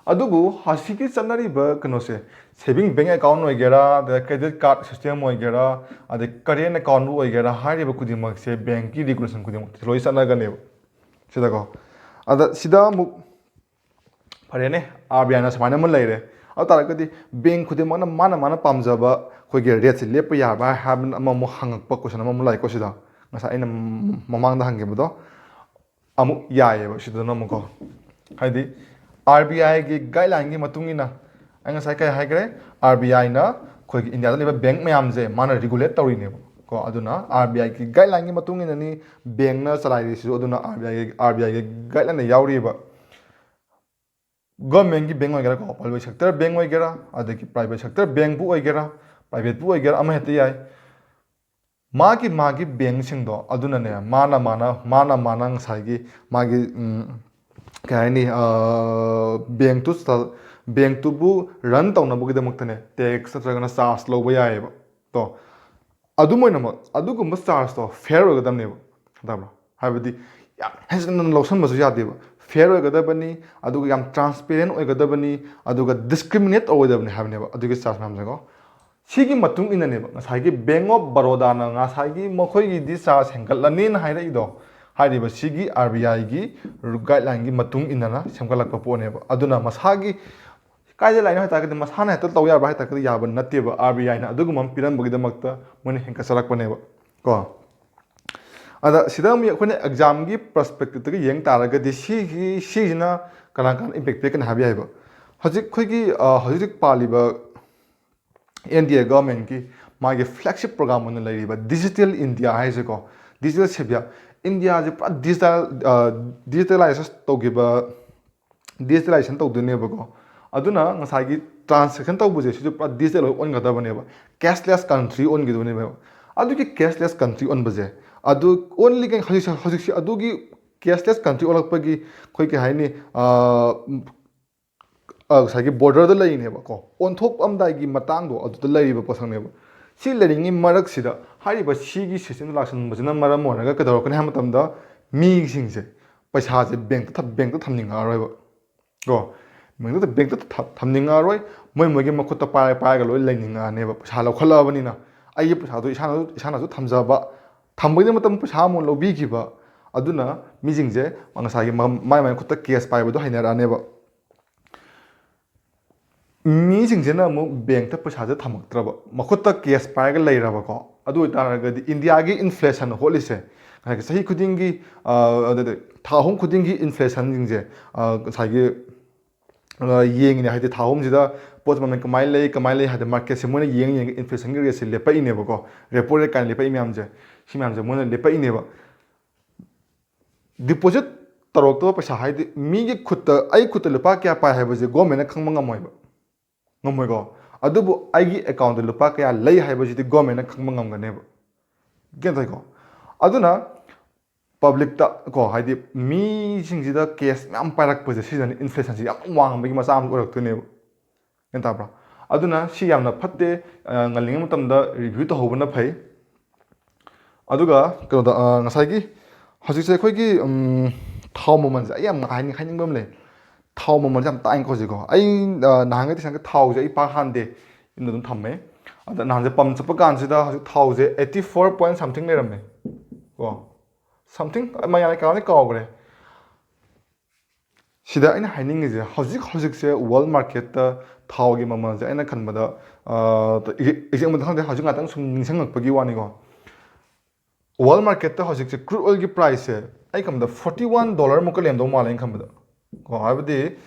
ꯑꯗꯨꯕꯨ ꯑꯁꯤꯒꯤ ꯆꯠꯅꯔꯤꯕ ꯀꯩꯅꯣꯁꯦ, saving bank account ꯑꯣꯏꯒꯦꯔꯥ, ꯑꯗ credit card system ꯑꯣꯏꯒꯦꯔꯥ, ꯑꯗꯩ current accountꯕꯨ ꯑꯣꯏꯒꯦꯔꯥ, ꯍꯥꯏꯔꯤꯕ ꯈꯨꯗꯤꯡꯃꯛꯁꯦ bankꯀꯤ regulation ꯈꯨꯗꯤꯡꯃꯛꯇ ꯂꯣꯏ ꯆꯠꯅꯒꯅꯦꯕ ꯁꯤꯗꯀꯣ꯫ ꯑꯗ ꯁꯤꯗ ꯑꯃꯨꯛ ꯐꯔꯦꯅꯦ, RBIꯅ ꯁꯨꯃꯥꯏꯅ ꯑꯃ ꯂꯩꯔꯦ꯫ ꯑꯗꯨ ꯇꯥꯔꯒꯗꯤ ꯕꯦꯡ ꯈꯨꯗꯤꯡꯃꯛꯅ ꯃꯥꯅ ꯃꯥꯅ ꯄꯥꯝꯖꯕ ꯑꯩꯈꯣꯏꯒꯤ rateꯁꯦ ꯂꯦꯞꯄ ꯌꯥꯕ꯭ꯔꯥ ꯍꯥꯏꯕ ꯑꯃꯃꯨꯛ ꯍꯪꯉꯛꯄ question ꯑꯃꯃꯨꯛ ꯂꯥꯛꯏꯀꯣ ꯁꯤꯗ꯫ ꯉꯁꯥꯏ ꯑꯩꯅ ꯃꯃꯥꯡꯗ ꯍꯪꯈꯤꯕꯗꯣ ꯑꯃꯨꯛ ꯌꯥꯏꯌꯦꯕ ꯁꯤꯗꯅ ꯑꯃꯨꯛꯀꯣ꯫ ꯍꯥꯏꯗꯤ RBIꯒꯤ guidelineꯒꯤ ꯃꯇꯨꯡ ꯏꯟꯅ, ꯑꯩ ꯉꯁꯥꯏ ꯀꯩ ꯍꯥꯏꯈ꯭ꯔꯦ? RBIꯅ ꯑꯩꯈꯣꯏꯒꯤ ꯏꯟꯗꯤꯌꯥꯗ ꯂꯩꯕ ꯕꯦꯡ ꯃꯌꯥꯝꯁꯦ ꯃꯥꯅ regulate ꯇꯧꯔꯤꯅꯦꯕ ꯀꯣ꯫ ꯑꯗꯨꯅ RBIꯒꯤ guidelineꯒꯤ ꯃꯇꯨꯡ ꯏꯟꯅꯅꯤ ꯕꯦꯡꯅ ꯆꯂꯥꯏꯔꯤꯁꯤꯁꯨ꯫ ꯑꯗꯨꯅ RBIꯒꯤ RBIꯒꯤ guidelineꯗ ꯌꯥꯎꯔꯤꯕ governmentꯀꯤ ꯕꯦꯡ ꯑꯣꯏꯒꯦꯔꯥꯀꯣ, public sector ꯕꯦꯡ ꯑꯣꯏꯒꯦꯔꯥ, ꯑꯗꯒꯤ private sector bankꯄꯨ ꯑꯣꯏꯒꯦꯔꯥ, privateꯄꯨ ꯑꯣꯏꯒꯦꯔꯥ, ꯑꯃ ꯍꯦꯛꯇ ꯌꯥꯏ꯫ ꯃꯥꯒꯤ ꯃꯥꯒꯤ ꯕꯦꯡꯁꯤꯡꯗꯣ ꯑꯗꯨꯅꯅꯦ ꯃꯥꯅ ꯃꯥꯅ ꯃꯥꯅ ꯃꯥꯅ ꯉꯁꯥꯏꯒꯤ ꯃꯥꯒꯤ ꯎꯝ, ꯀꯩ ꯍꯥꯏꯅꯤ, ꯕꯦꯡꯇꯨ ꯕꯦꯡꯇꯨꯕꯨ run ꯇꯧꯅꯕꯒꯤꯗꯃꯛꯇꯅꯦ tax ꯅꯠꯇ꯭ꯔꯒꯅ charge ꯂꯧꯕ ꯌꯥꯏꯑꯕ꯫ ꯇꯣ, ꯑꯗꯨꯝ ꯑꯣꯏꯅꯃꯛ ꯑꯗꯨꯒꯨꯝꯕ chargeꯇꯣ fair ꯑꯣꯏꯒꯗꯕꯅꯦꯕ꯫ ꯈꯪꯕ꯭ꯔꯥ? ꯍꯥꯏꯕꯗꯤ ꯌꯥꯝ ꯍꯦꯟꯖꯤꯟꯅ ꯂꯧꯁꯟꯕꯁꯨ ꯌꯥꯗꯦꯕ꯫ Fair ꯑꯣꯏꯒꯗꯕꯅꯤ, ꯑꯗꯨꯒ ꯌꯥꯝ transparent ꯑꯣꯏꯒꯗꯕꯅꯤ, ꯑꯗꯨꯒ discriminate ꯇꯧꯔꯣꯏꯗꯕꯅꯤ ꯍꯥꯏꯕꯅꯦꯕ ꯑꯗꯨꯒꯤ charge ꯃꯌꯥꯝꯁꯦꯀꯣ꯫ ꯁꯤꯒꯤ ꯃꯇꯨꯡ ꯏꯟꯅꯅꯦꯕ ꯉꯁꯥꯏꯒꯤ Bank of Barodaꯅ ꯉꯁꯥꯏꯒꯤ ꯃꯈꯣꯏꯒꯤꯗꯤ charge ꯍꯦꯟꯒꯠꯂꯅꯤꯅ ꯍꯥꯏꯔꯛꯏꯗꯣ, ꯍꯥꯏꯔꯤꯕ ꯁꯤꯒꯤ RBIꯒꯤ guidelineꯒꯤ ꯃꯇꯨꯡ ꯏꯟꯅꯅ ꯁꯦꯝꯒꯠꯂꯛꯄ ꯄꯣꯠꯅꯦꯕ꯫ ꯑꯗꯨꯅ ꯃꯁꯥꯒꯤ ꯀꯥꯏꯗ ꯂꯥꯛꯏꯅꯣ ꯍꯥꯏ ꯇꯥꯔꯒꯗꯤ, ꯃꯁꯥꯅ ꯍꯦꯛꯇ ꯇꯧ ꯌꯥꯕ꯭ꯔꯥ ꯍꯥꯏ ꯇꯥꯔꯒꯗꯤ ꯌꯥꯕ ꯅꯠꯇꯦꯕ꯫ RBIꯅ ꯑꯗꯨꯒꯨꯝꯕ ꯑꯃ ꯄꯤꯔꯝꯕꯒꯤꯗꯃꯛꯇ ꯃꯣꯏꯅ ꯍꯦꯟꯒꯠꯆꯔꯛꯄꯅꯦꯕ ꯀꯣ꯫ ꯑꯗ ꯁꯤꯗ ꯑꯃꯨꯛ ꯑꯩꯈꯣꯏꯅ examꯒꯤ perspectiveꯇꯒꯤ ꯌꯦꯡ ꯇꯥꯔꯒꯗꯤ ꯁꯤꯒꯤ, ꯁꯤꯁꯤꯅ ꯀꯅꯥ ꯀꯅꯥ impact ꯄꯤꯔꯛꯀꯅꯤ ꯍꯥꯏꯕ ꯌꯥꯏꯕ꯫ ꯍꯧꯖꯤꯛ ꯑꯩꯈꯣꯏꯒꯤ, ꯑ, ꯍꯧꯖꯤꯛ ꯍꯧꯖꯤꯛ ꯄꯥꯜꯂꯤꯕ NDA governmentꯀꯤ ꯃꯥꯒꯤ flagship program ꯑꯣꯏꯅ ꯂꯩꯔꯤꯕ Digital India ꯍꯥꯏꯁꯦꯀꯣ, Digital Savia, ꯏꯟꯗꯤꯌꯥꯁꯦ ꯄꯨꯔꯥ digital, ꯑ, digitalize ꯇꯧꯈꯤꯕ ꯗꯤꯖꯤꯇꯦꯂꯥꯏꯖꯦꯁꯟ ꯇꯧꯗꯣꯏꯅꯦꯕꯀꯣ꯫ ꯑꯗꯨꯅ ꯉꯁꯥꯏꯒꯤ ꯇ꯭ꯔꯥꯟꯁꯦꯛꯁꯟ ꯇꯧꯕꯁꯦ ꯁꯤꯁꯨ ꯄꯨꯔꯥ ꯗꯤꯖꯤꯇꯦꯜ ꯂꯣꯏ ꯑꯣꯟꯒꯗꯕꯅꯦꯕ꯫ Cashless country ꯑꯣꯟꯈꯤꯗꯣꯏꯅꯦꯕ꯫ ꯑꯗꯨꯒꯤ ꯀꯦꯁꯂꯦꯁ ꯀꯟꯇ꯭ꯔꯤ ꯑꯣꯟꯕꯁꯦ, ꯑꯗꯨ ꯑꯣꯟꯂꯤ ꯍꯧꯖꯤꯛꯁꯦ ꯍꯧꯖꯤꯛꯁꯦ ꯑꯗꯨꯒꯤ ꯀꯦꯁꯂꯦꯁ ꯀꯟꯇ꯭ꯔꯤ ꯑꯣꯜꯂꯛꯄꯒꯤ ꯑꯩꯈꯣꯏ ꯀꯩ ꯍꯥꯏꯅꯤ, ꯑ, ꯑ, ꯉꯁꯥꯏꯒꯤ ꯕꯣꯔꯗꯔꯗ ꯂꯩꯔꯤꯅꯦꯕꯀꯣ꯫ ꯑꯣꯟꯊꯣꯛꯑꯝꯗꯥꯏꯒꯤ ꯃꯇꯥꯡꯗꯣ ꯑꯗꯨꯗ ꯂꯩꯔꯤꯕ ꯄꯣꯠꯁꯛꯅꯦꯕ꯫ ꯁꯤ ꯂꯩꯔꯤꯉꯩ ꯃꯔꯛꯁꯤꯗ ꯍꯥꯏꯔꯤꯕ ꯁꯤꯒꯤ ꯁꯤꯁꯇꯦꯝꯗ ꯂꯥꯛꯁꯟꯕꯁꯤꯅ ꯃꯔꯝ ꯑꯣꯏꯔꯒ ꯀꯩꯗꯧꯔꯛꯀꯅꯤ ꯍꯥꯏꯕ ꯃꯇꯝꯗ, ꯃꯤꯁꯤꯡꯁꯦ ꯄꯩꯁꯥꯁꯦ ꯕꯦꯡꯛꯇ ꯊꯝ-, ꯕꯦꯡꯛꯇ ꯊꯝꯅꯤꯡꯉꯛꯑꯔꯣꯏꯕ꯫ ꯀꯣ, ꯕꯦꯡꯛꯇ, ꯕꯦꯡꯛꯇ ꯊ-, ꯊꯝꯅꯤꯡꯉꯛꯑꯔꯣꯏ꯫ ꯃꯣꯏ ꯃꯣꯏꯒꯤ ꯃꯈꯨꯠꯇ ꯄꯥꯏꯔ ꯄꯥꯏꯔꯒ ꯂꯣꯏ ꯂꯩꯅꯤꯡꯉꯛꯑꯅꯦꯕ꯫ ꯄꯩꯁꯥ ꯂꯧꯈꯠꯂꯛꯑꯕꯅꯤꯅ ꯑꯩꯒꯤ ꯄꯩꯁꯥꯗꯣ ꯏꯁꯥꯅ, ꯏꯁꯥꯅꯁꯨ ꯊꯝꯖꯕ, ꯊꯝꯕꯒꯤ ꯃꯇꯝ ꯄꯩꯁꯥ ꯑꯃꯨꯛ ꯂꯧꯕꯤꯈꯤꯕ꯫ ꯑꯗꯨꯅ ꯃꯤꯁꯤꯡꯁꯦ ꯉꯁꯥꯏꯒꯤ ꯃ-, ꯃꯥꯏ ꯃꯥꯏ ꯈꯨꯠꯇ ꯀꯦꯁ ꯄꯥꯏꯕꯗꯣ ꯍꯩꯅꯔꯛꯑꯅꯦꯕ꯫ ꯃꯤꯁꯤꯡꯁꯤꯅ ꯑꯃꯨꯛ ꯕꯦꯡꯛꯇ ꯄꯩꯁꯥꯁꯦ ꯊꯝꯃꯛꯇ꯭ꯔꯕ, ꯃꯈꯨꯠꯇ ꯀꯦꯁ ꯄꯥꯏꯔꯒ ꯂꯩꯔꯕꯀꯣ, ꯑꯗꯨ ꯑꯣꯏꯇꯥꯔꯒꯗꯤ ꯏꯟꯗꯤꯌꯥꯒꯤ ꯏꯟꯐ꯭ꯂꯦꯁꯟ ꯍꯣꯠꯂꯤꯁꯦ, ꯉꯁꯥꯏꯒꯤ ꯆꯍꯤ ꯈꯨꯗꯤꯡꯒꯤ, ꯑ, ꯑꯗꯨꯗꯤ ꯊꯥ ꯑꯍꯨꯝ ꯈꯨꯗꯤꯡꯒꯤ ꯏꯟꯐ꯭ꯂꯦꯁꯟꯁꯤꯡꯁꯦ, ꯑ, ꯉꯁꯥꯏꯒꯤ, ꯑ, ꯌꯦꯡꯉꯤꯅꯦ, ꯍꯥꯏꯗꯤ ꯊꯥ ꯑꯍꯨꯝꯁꯤꯗ ꯄꯣꯠ ꯃꯃꯜ ꯀꯃꯥꯏꯅ ꯂꯩ, ꯀꯃꯥꯏꯅ ꯂꯩ, ꯍꯥꯏꯗꯤ ꯃꯥꯔꯀꯦꯠꯁꯦ ꯃꯣꯏꯅ ꯌꯦꯡ ꯌꯦꯡꯉꯒ ꯏꯟꯐ꯭ꯂꯦꯁꯟꯒꯤ ꯔꯦꯠꯁꯦ ꯂꯦꯞꯄꯛꯏꯅꯦꯕꯀꯣ, ꯔꯦꯄꯣ ꯔꯦꯠ ꯀꯥꯏꯅ ꯂꯦꯞꯄꯛꯏ ꯃꯌꯥꯝꯁꯦ, ꯁꯤ ꯃꯌꯥꯝꯁꯦ ꯃꯣꯏꯅ ꯂꯦꯞꯄꯛꯏꯅꯦꯕ꯫ ꯗꯤꯄꯣꯖꯤꯠ ꯇꯧꯔꯛꯇꯕ ꯄꯩꯁꯥ ꯍꯥꯏꯗꯤ ꯃꯤꯒꯤ ꯈꯨꯠꯇ, ꯑꯩ ꯈꯨꯠꯇ ꯂꯨꯄꯥ ꯀꯌꯥ ꯄꯥꯏ ꯍꯥꯏꯕꯁꯦ ꯒꯣꯔꯃꯦꯟꯅ ꯈꯪꯕ ꯉꯝꯃꯣꯏꯕ, ꯉꯝꯃꯣꯏꯀꯣ꯫ ꯑꯗꯨꯕꯨ ꯑꯩꯒꯤ ꯑꯦꯀꯥꯎꯟꯗ ꯂꯨꯄꯥ ꯀꯌꯥ ꯂꯩ ꯍꯥꯏꯕꯁꯤꯗꯤ ꯒꯣꯔꯃꯦꯟꯅ ꯈꯪꯕ ꯉꯝꯒꯅꯦꯕ꯫ ꯒ꯭ꯌꯥꯟ ꯇꯥꯏꯀꯣ? ꯑꯗꯨꯅ ꯄꯕ꯭ꯂꯤꯛꯇ ꯀꯣ, ꯍꯥꯏꯗꯤ ꯃꯤꯁꯤꯡꯁꯤꯗ ꯀꯦꯁ ꯃꯌꯥꯝ ꯄꯥꯏꯔꯛꯄꯁꯦ, ꯁꯤꯗꯅ ꯏꯟꯐ꯭ꯂꯦꯁꯟꯁꯤ ꯌꯥꯝ ꯋꯥꯡꯕꯒꯤ ꯃꯆꯥꯛ ꯑꯃ ꯑꯣꯏꯔꯛꯇꯣꯏꯅꯦꯕ꯫ ꯒ꯭ꯌꯥꯟ ꯇꯥꯕ꯭ꯔꯥ? ꯑꯗꯨꯅ ꯁꯤ ꯌꯥꯝꯅ ꯐꯠꯇꯦ꯫ ꯑ, ꯉꯜꯂꯤꯉꯩ ꯃꯇꯝꯗ ꯔꯤꯚ꯭ꯌꯨ ꯇꯧꯍꯧꯕꯅ ꯐꯩ꯫ ꯑꯗꯨꯒ ꯀꯩꯅꯣꯗ, ꯑ, ꯉꯁꯥꯏꯒꯤ ꯍꯧꯖꯤꯛꯁꯦ ꯑꯩꯈꯣꯏꯒꯤ, ꯎꯝ, ꯊꯥꯎ ꯃꯃꯜꯁꯦ ꯑꯩ ꯌꯥꯝ ꯍꯥꯏꯅꯤꯡ-, ꯍꯥꯏꯅꯤꯡꯕ ꯑꯃ ꯂꯩ꯫ ꯊꯥꯎ ꯃꯃꯜꯁꯦ ꯌꯥꯝ ꯇꯥꯡꯉꯦꯀꯣ ꯍꯧꯖꯤꯛꯀꯣ꯫ ꯑꯩ, ꯑ, ꯅꯍꯥꯟꯒꯩ ꯇꯁꯦꯡꯅ ꯊꯥꯎꯁꯦ ꯑꯩ ꯄꯥꯛ ꯍꯥꯟꯗꯦ, ꯌꯨꯝꯗ ꯑꯗꯨꯝ ꯊꯝꯃꯦ꯫ ꯑꯗ ꯅꯍꯥꯟꯁꯦ ꯄꯝ ꯆꯠꯄ ꯀꯥꯟꯁꯤꯗ ꯍꯧꯖꯤꯛ ꯊꯥꯎꯁꯦ eighty four point something ꯂꯩꯔꯝꯃꯦ ꯀꯣ꯫ Something, ꯃꯌꯥꯝ ꯀꯌꯥꯅꯣ ꯀꯥꯎꯈ꯭ꯔꯦ꯫ ꯁꯤꯗ ꯑꯩꯅ ꯍꯥꯏꯅꯤꯡꯉꯤꯁꯦ, ꯍꯧꯖꯤꯛ ꯍꯧꯖꯤꯛꯁꯦ ꯋꯥꯔꯜ ꯃꯥꯔꯀꯦꯠꯇ ꯊꯥꯎꯒꯤ ꯃꯃꯜꯁꯦ, ꯑꯩꯅ ꯈꯟꯕꯗ, ꯑ, ꯑꯦꯛ-, ꯑꯦꯛꯖꯦꯛ ꯃꯇꯝ ꯈꯪꯗꯦ, ꯍꯧꯖꯤꯛ ꯉꯥꯛꯇꯪ ꯁꯨꯝ ꯅꯤꯡꯁꯤꯡꯉꯛꯄꯒꯤ ꯋꯥꯅꯤꯀꯣ꯫ ꯋꯥꯔꯜ ꯃꯥꯔꯀꯦꯠꯇ ꯍꯧꯖꯤꯛꯁꯦ ꯀ꯭ꯔꯨꯗ ꯑꯣꯏꯜꯒꯤ ꯄ꯭ꯔꯥꯏꯁꯁꯦ, ꯑꯩ ꯈꯟꯕꯗ forty one dollar ꯃꯨꯛꯀ ꯂꯩꯔꯝꯗꯧ ꯃꯥꯜꯂꯦ ꯑꯩꯅ ꯈꯟꯕꯗ ꯀꯣ꯫ ꯍꯥꯏꯕꯗꯤ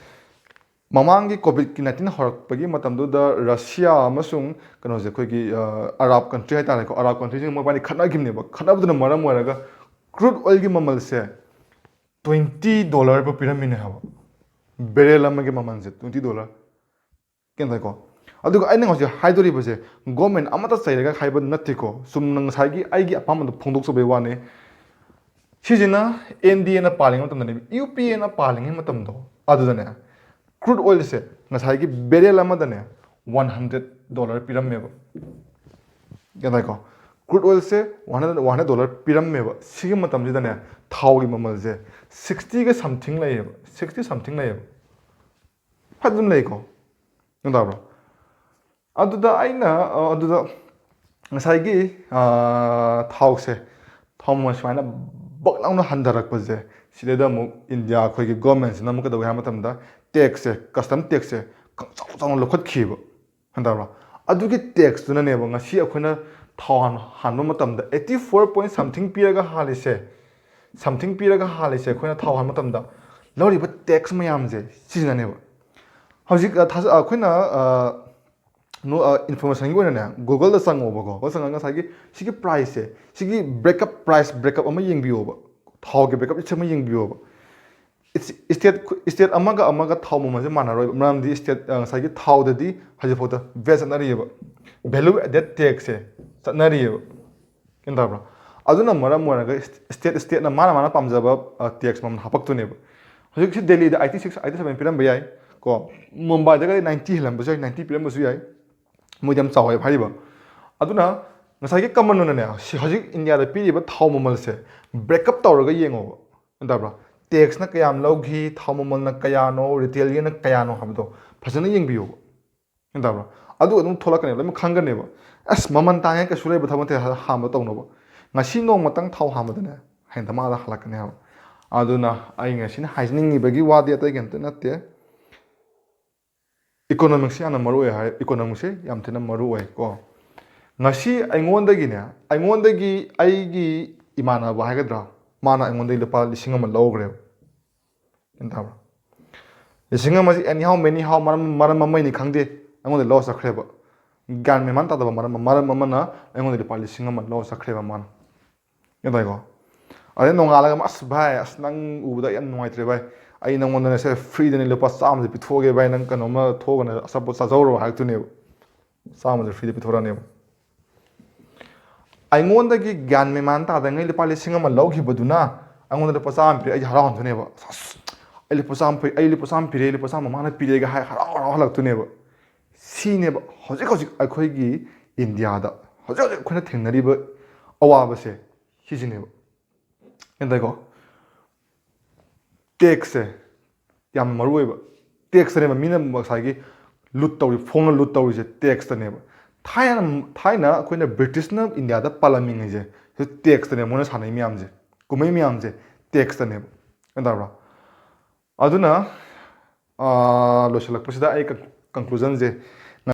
ꯃꯃꯥꯡꯒꯤ ꯀꯣꯚꯤꯗꯀꯤ nineteen ꯍꯧꯔꯛꯄꯒꯤ ꯃꯇꯝꯗꯨꯗ ꯔꯁꯤꯌꯥ ꯑꯃꯁꯨꯡ ꯀꯩꯅꯣꯁꯦ, ꯑꯩꯈꯣꯏꯒꯤ, ꯑ, ꯑꯔꯥꯕ ꯀꯟꯇ꯭ꯔꯤ ꯍꯥꯏꯇꯥꯔꯦꯀꯣ, ꯑꯔꯥꯕ ꯀꯟꯇ꯭ꯔꯤꯁꯤꯡ ꯃꯣꯏꯕꯥꯅꯤ ꯈꯠꯅꯈꯤꯕꯅꯦꯕ꯫ ꯈꯠꯅꯕꯗꯨꯅ ꯃꯔꯝ ꯑꯣꯏꯔꯒ ꯀ꯭ꯔꯨꯗ ꯑꯣꯏꯜꯒꯤ ꯃꯃꯜꯁꯦ twenty dollar ꯐꯥꯎ ꯄꯤꯔꯝꯃꯤꯅꯦ ꯍꯥꯏꯕ꯫ ꯕꯦꯔꯦꯜ ꯑꯃꯒꯤ ꯃꯃꯜꯁꯦ ꯇ꯭ꯋꯦꯟꯇꯤ ꯗꯣꯂꯔ꯫ ꯒ꯭ꯌꯥꯟ ꯇꯥꯏꯀꯣ? ꯑꯗꯨꯒ ꯑꯩꯅ ꯍꯧꯖꯤꯛ ꯍꯥꯏꯗꯣꯔꯤꯕꯁꯦ ꯒꯣꯔꯃꯦꯟ ꯑꯃꯠꯇ ꯆꯩꯔꯒ ꯍꯥꯏꯕ ꯅꯠꯇꯦꯀꯣ, ꯆꯨꯝꯅ ꯉꯁꯥꯏꯒꯤ ꯑꯩꯒꯤ ꯑꯄꯥꯝꯕꯗꯣ ꯐꯣꯡꯗꯣꯛꯆꯕꯩ ꯋꯥꯅꯤ꯫ ꯁꯤꯁꯤꯅ ꯑꯦꯟ ꯗꯤ ꯑꯦꯅ ꯄꯥꯜꯂꯤꯉꯩ ꯃꯇꯝꯗꯅꯦ, ꯌꯨ ꯄꯤ ꯑꯦꯅ ꯄꯥꯜꯂꯤꯉꯩ ꯃꯇꯝꯗꯣ, ꯑꯗꯨꯗꯅꯦ ꯀ꯭ꯔꯨꯗ ꯑꯣꯏꯜꯁꯦ ꯉꯁꯥꯏꯒꯤ ꯕꯦꯔꯦꯜ ꯑꯃꯗꯅꯦ ꯋꯥꯟ ꯍꯟꯗ꯭ꯔꯦꯠ ꯗꯣꯂꯔ ꯄꯤꯔꯝꯃꯦꯕ꯫ ꯒ꯭ꯌꯥꯟ ꯇꯥꯏꯀꯣ? ꯀ꯭ꯔꯨꯗ ꯑꯣꯏꯜꯁꯦ one hundred, one hundred dollar ꯄꯤꯔꯝꯃꯦꯕ꯫ ꯁꯤꯒꯤ ꯃꯇꯝꯁꯤꯗꯅꯦ ꯊꯥꯎꯒꯤ ꯃꯃꯜꯁꯦ ꯁꯤꯛꯁꯇꯤꯒ ꯁꯝꯊꯤꯡ ꯂꯩꯌꯦꯕ, ꯁꯤꯛꯁꯇꯤ ꯁꯝꯊꯤꯡ ꯂꯩꯌꯦꯕ꯫ ꯐꯖꯅ ꯂꯩꯀꯣ? ꯒ꯭ꯌꯥꯟ ꯇꯥꯕ꯭ꯔꯣ? ꯑꯗꯨꯗ ꯑꯩꯅ, ꯑ, ꯑꯗꯨꯗ ꯉꯁꯥꯏꯒꯤ, ꯑ, ꯊꯥꯎꯁꯦ, ꯊꯥꯎ ꯃꯃꯜ ꯁꯨꯃꯥꯏꯅ ꯕꯛ ꯂꯥꯎꯅ ꯍꯟꯊꯔꯛꯄꯁꯦ, ꯁꯤꯗꯩꯗ ꯑꯃꯨꯛ ꯏꯟꯗꯤꯌꯥ ꯑꯩꯈꯣꯏꯒꯤ ꯒꯣꯔꯃꯦꯟꯁꯤꯅ ꯑꯃꯨꯛ ꯀꯩꯗꯧꯒꯦ ꯍꯥꯏꯕ ꯃꯇꯝꯗ, ꯇꯦꯛꯁꯁꯦ, ꯀꯁꯇꯝ ꯇꯦꯛꯁꯁꯦ ꯈꯪꯆꯥꯎ ꯆꯥꯎꯅ ꯂꯧꯈꯠꯈꯤꯕ꯫ ꯒ꯭ꯌꯥꯟ ꯇꯥꯕ꯭ꯔꯣ? ꯑꯗꯨꯒꯤ ꯇꯦꯛꯁꯇꯨꯅꯅꯦꯕ ꯉꯁꯤ ꯑꯩꯈꯣꯏꯅ ꯊꯥꯎ ꯍꯥꯟ-, ꯍꯥꯟꯕ ꯃꯇꯝꯗ eighty four point something ꯄꯤꯔꯒ ꯍꯥꯜꯂꯤꯁꯦ, something ꯄꯤꯔꯒ ꯍꯥꯜꯂꯤꯁꯦ ꯑꯩꯈꯣꯏꯅ ꯊꯥꯎ ꯍꯥꯟꯕ ꯃꯇꯝꯗ ꯂꯧꯔꯤꯕ ꯇꯦꯛꯁ ꯃꯌꯥꯝꯁꯦ ꯁꯤꯁꯤꯅꯅꯦꯕ꯫ ꯍꯧꯖꯤꯛ, ꯑ, ꯊꯥꯖ-, ꯑ, ꯑꯩꯈꯣꯏꯅ, ꯑ, ꯅꯣ-, ꯑ, ꯏꯟꯐꯣꯔꯃꯦꯁꯟꯒꯤ ꯑꯣꯏꯅꯅꯦ Google-ꯗ ꯆꯪꯉꯣꯕꯀꯣ꯫ Google ꯆꯪꯉꯒ ꯉꯁꯥꯏꯒꯤ ꯁꯤꯒꯤ ꯄ꯭ꯔꯥꯏꯁꯁꯦ, ꯁꯤꯒꯤ ꯕ꯭ꯔꯦꯛꯑꯞ, ꯄ꯭ꯔꯥꯏꯁ ꯕ꯭ꯔꯦꯛꯑꯞ ꯑꯃ ꯌꯦꯡꯕꯤꯌꯣꯕ꯫ ꯊꯥꯎꯒꯤ ꯕ꯭ꯔꯦꯛꯑꯞ ꯑꯃ ꯌꯦꯡꯕꯤꯌꯣꯕ꯫ ꯏꯁ-, ꯏꯁꯇꯦꯠ ꯈꯨ-, ꯏꯁꯇꯦꯠ ꯑꯃꯒ ꯑꯃꯒ ꯊꯥꯎ ꯃꯃꯜꯁꯦ ꯃꯥꯟꯅꯔꯣꯏꯕ꯫ ꯃꯔꯝꯗꯤ ꯏꯁꯇꯦꯠ, ꯑ, ꯉꯁꯥꯏꯒꯤ ꯊꯥꯎꯗꯗꯤ ꯍꯧꯖꯤꯛꯐꯥꯎꯗ ꯚꯦꯠ ꯆꯠꯅꯔꯤꯑꯕ꯫ Value added tax-ꯁꯦ ꯆꯠꯅꯔꯤꯑꯕ꯫ ꯒ꯭ꯌꯥꯟ ꯇꯥꯕ꯭ꯔꯣ? ꯑꯗꯨꯅ ꯃꯔꯝ ꯑꯣꯏꯔꯒ ꯏꯁ-, ꯏꯁꯇꯦꯠ, ꯏꯁꯇꯦꯠꯅ ꯃꯥꯅ, ꯃꯥꯅ ꯄꯥꯝꯖꯕ, ꯑ, ꯇꯦꯛꯁ ꯃꯃꯜ ꯍꯥꯞꯄꯛꯇꯣꯏꯅꯦꯕ꯫ ꯍꯧꯖꯤꯛꯁꯤ ꯗꯦꯜꯂꯤꯗ eighty six, eighty seven ꯄꯤꯔꯝꯕ ꯌꯥꯏ ꯀꯣ꯫ ꯃꯨꯝꯕꯥꯏꯗꯒꯗꯤ ninety ꯍꯦꯜꯂꯝꯕꯁꯨ ꯌꯥꯏ, ninety ꯄꯤꯔꯝꯕꯁꯨ ꯌꯥꯏ꯫ ꯃꯣꯏꯗꯤ ꯌꯥꯝ ꯆꯥꯎꯋꯦꯕ ꯍꯥꯏꯔꯤꯕ꯫ ꯑꯗꯨꯅ ꯉꯁꯥꯏꯒꯤ ꯀꯃꯟ ꯑꯣꯏꯅꯅꯦ, ꯁꯤ ꯍꯧꯖꯤꯛ ꯏꯟꯗꯤꯌꯥꯗ ꯄꯤꯔꯤꯕ ꯊꯥꯎ ꯃꯃꯜꯁꯦ ꯕ꯭ꯔꯦꯛꯑꯞ ꯇꯧꯔꯒ ꯌꯦꯡꯉꯣꯕ꯫ ꯒ꯭ꯌꯥꯟ ꯇꯥꯕ꯭ꯔꯥ? ꯇꯦꯛꯁꯅ ꯀꯌꯥꯝ ꯂꯧꯈꯤ, ꯊꯥꯎ ꯃꯃꯜꯅ ꯀꯌꯥꯅꯣ, ꯔꯤꯇꯦꯜꯒꯤꯅ ꯀꯌꯥꯅꯣ ꯍꯥꯏꯕꯗꯣ ꯐꯖꯅ ꯌꯦꯡꯕꯤꯌꯣꯕ꯫ ꯒ꯭ꯌꯥꯟ ꯇꯥꯕ꯭ꯔꯥ? ꯑꯗꯨ ꯑꯗꯨꯝ ꯊꯣꯛꯂꯛꯀꯅꯦꯕ, ꯂꯣꯏꯅꯃꯛ ꯈꯪꯒꯅꯦꯕ꯫ ꯑꯁ, ꯃꯃꯜ ꯇꯥꯡꯉꯦ, ꯀꯩꯁꯨ ꯂꯩꯕ ꯊꯕꯛ ꯅꯠꯇꯦ ꯍꯥ-, ꯍꯥꯟꯕ ꯇꯧꯅꯕ꯫ ꯉꯁꯤ ꯅꯣꯡꯃꯇꯪ ꯊꯥꯎ ꯍꯥꯟꯕꯗꯅꯦ, ꯍꯌꯦꯡ ꯗꯃꯥꯗ ꯍꯜꯂꯛꯀꯅꯦꯕ꯫ ꯑꯗꯨꯅ ꯑꯩ ꯉꯁꯤꯅ ꯍꯥꯏꯖꯅꯤꯡꯉꯤꯕꯒꯤ ꯋꯥꯗꯤ ꯑꯇꯩ ꯀꯩꯝꯇ ꯅꯠꯇꯦ꯫ Economics-ꯁꯤ ꯌꯥꯝꯅ ꯃꯔꯨ ꯑꯣꯏ ꯍꯥꯏ, economics-ꯁꯤ ꯌꯥꯝ ꯊꯤꯅ ꯃꯔꯨ ꯑꯣꯏ ꯀꯣ꯫ ꯉꯁꯤ ꯑꯩꯉꯣꯟꯗꯒꯤꯅꯦ, ꯑꯩꯉꯣꯟꯗꯒꯤ ꯑꯩꯒꯤ ꯏꯃꯥꯟꯅꯕ ꯍꯥꯏꯒꯗ꯭ꯔꯥ, ꯃꯥꯅ ꯑꯩꯉꯣꯟꯗꯒꯤ ꯂꯨꯄꯥ ꯂꯤꯁꯤꯡ ꯑꯃ ꯂꯧꯈ꯭ꯔꯦꯕ꯫ ꯒ꯭ꯌꯥꯟ ꯇꯥꯕ꯭ꯔꯥ? ꯂꯤꯁꯤꯡ ꯑꯃꯁꯤ anyhow manyhow ꯃꯔꯝ, ꯃꯔꯝ ꯑꯃꯅꯤ ꯈꯪꯗꯦ, ꯑꯩꯉꯣꯟꯗ ꯂꯧꯔ ꯆꯠꯈ꯭ꯔꯦꯕ꯫ ꯒ꯭ꯌꯥꯟ ꯃꯦꯟ ꯃꯥꯟ ꯇꯥꯗꯕ ꯃꯔꯝ, ꯃꯔꯝ ꯑꯃꯅ ꯑꯩꯉꯣꯟꯗ ꯂꯨꯄꯥ ꯂꯤꯁꯤꯡ ꯑꯃ ꯂꯧꯔ ꯆꯠꯈ꯭ꯔꯦꯕ ꯃꯥꯅ꯫ ꯒ꯭ꯌꯥꯟ ꯇꯥꯏꯀꯣ? ꯑꯗꯩ ꯅꯣꯡꯉꯥꯜꯂꯒ, "ꯑꯁ ꯚꯥꯏ, ꯑꯁ ꯅꯪ ꯎꯕꯗ ꯑꯩ ꯌꯥꯝ ꯅꯨꯡꯉꯥꯏꯇ꯭ꯔꯦ ꯚꯥꯏ, "ꯑꯩ ꯅꯪꯉꯣꯟꯗ ꯉꯁꯤ ꯐ꯭ꯔꯤꯗꯅꯦ ꯂꯨꯄꯥ ꯆꯥꯝꯃꯁꯦ ꯄꯤꯊꯣꯛꯑꯒꯦ ꯚꯥꯏ, ꯅꯪ ꯀꯩꯅꯣꯝꯃ ꯊꯣꯛꯑꯒꯅꯦ ꯑꯆꯥꯄꯣꯠ ꯆꯥꯖꯧꯔꯣ" ꯍꯥꯏꯔꯛꯇꯣꯏꯅꯦꯕ꯫ ꯆꯥꯝꯃꯁꯦ ꯐ꯭ꯔꯤꯗ ꯄꯤꯊꯣꯔꯛꯑꯅꯦꯕ꯫ ꯑꯩꯉꯣꯟꯗꯒꯤ ꯒ꯭ꯌꯥꯟ ꯃꯦꯃꯥꯟ ꯇꯥꯗꯉꯩ ꯂꯨꯄꯥ ꯂꯤꯁꯤꯡ ꯑꯃ ꯂꯧꯈꯤꯕꯗꯨꯅ ꯑꯩꯉꯣꯟꯗ ꯂꯨꯄꯥ ꯆꯥꯝꯃ ꯄꯤꯔꯦ, ꯑꯩꯁꯦ ꯍꯔꯥꯎꯍꯟꯗꯣꯏꯅꯦꯕ꯫ "ꯑꯁ, ꯑꯩ ꯂꯨꯄꯥ ꯆꯥꯝꯃ ꯐꯩ, ꯑꯩ ꯂꯨꯄꯥ ꯆꯥꯝꯃ ꯄꯤꯔꯦ, ꯂꯨꯄꯥ ꯆꯥꯝꯃ ꯃꯥꯅ ꯄꯤꯔꯦꯒ" ꯍꯥꯏ ꯍꯔꯥꯎ ꯍꯔꯥꯎ ꯍꯜꯂꯛꯇꯣꯏꯅꯦꯕ꯫ ꯁꯤꯅꯦꯕ ꯍꯧꯖꯤꯛ ꯍꯧꯖꯤꯛ ꯑꯩꯈꯣꯏꯒꯤ ꯏꯟꯗꯤꯌꯥꯗ ꯍꯧꯖꯤꯛ ꯍꯧꯖꯤꯛ ꯑꯩꯈꯣꯏꯅ ꯊꯦꯡꯅꯔꯤꯕ ꯑꯋꯥꯕꯁꯦ꯫ ꯁꯤꯁꯤꯅꯦꯕ꯫ ꯒ꯭ꯌꯥꯟ ꯇꯥꯏꯀꯣ? ꯇꯦꯛꯁꯁꯦ ꯌꯥꯝ ꯃꯔꯨ ꯑꯣꯏꯕ꯫ ꯇꯦꯛꯁꯇꯅꯦꯕ ꯃꯤꯅ ꯉꯁꯥꯏꯒꯤ ꯂꯨꯠ ꯇꯧꯔꯤ, ꯐꯣꯡꯅ ꯂꯨꯠ ꯇꯧꯔꯤꯁꯦ ꯇꯦꯛꯁꯇꯅꯦꯕ꯫ ꯊꯥꯏꯅ, ꯊꯥꯏꯅ ꯑꯩꯈꯣꯏꯅ ꯕ꯭ꯔꯤꯇꯤꯁꯅ ꯏꯟꯗꯤꯌꯥꯗ ꯄꯥꯜꯂꯝꯃꯤꯉꯩꯁꯦ, ꯁꯤ ꯇꯦꯛꯁꯇꯅꯦꯕ ꯃꯣꯏꯅ ꯁꯥꯟꯅꯩ ꯃꯌꯥꯝꯁꯦ, ꯀꯨꯝꯍꯩ ꯃꯌꯥꯝꯁꯦ ꯇꯦꯛꯁꯇꯅꯦꯕ꯫ ꯒ꯭ꯌꯥꯟ ꯇꯥꯕ꯭ꯔꯥ? ꯑꯗꯨꯅ, ꯑꯥ, ꯂꯣꯏꯁꯤꯜꯂꯛꯄꯁꯤꯗ ꯑꯩ ꯀꯟꯀ꯭ꯂꯨꯖꯟꯁꯦ,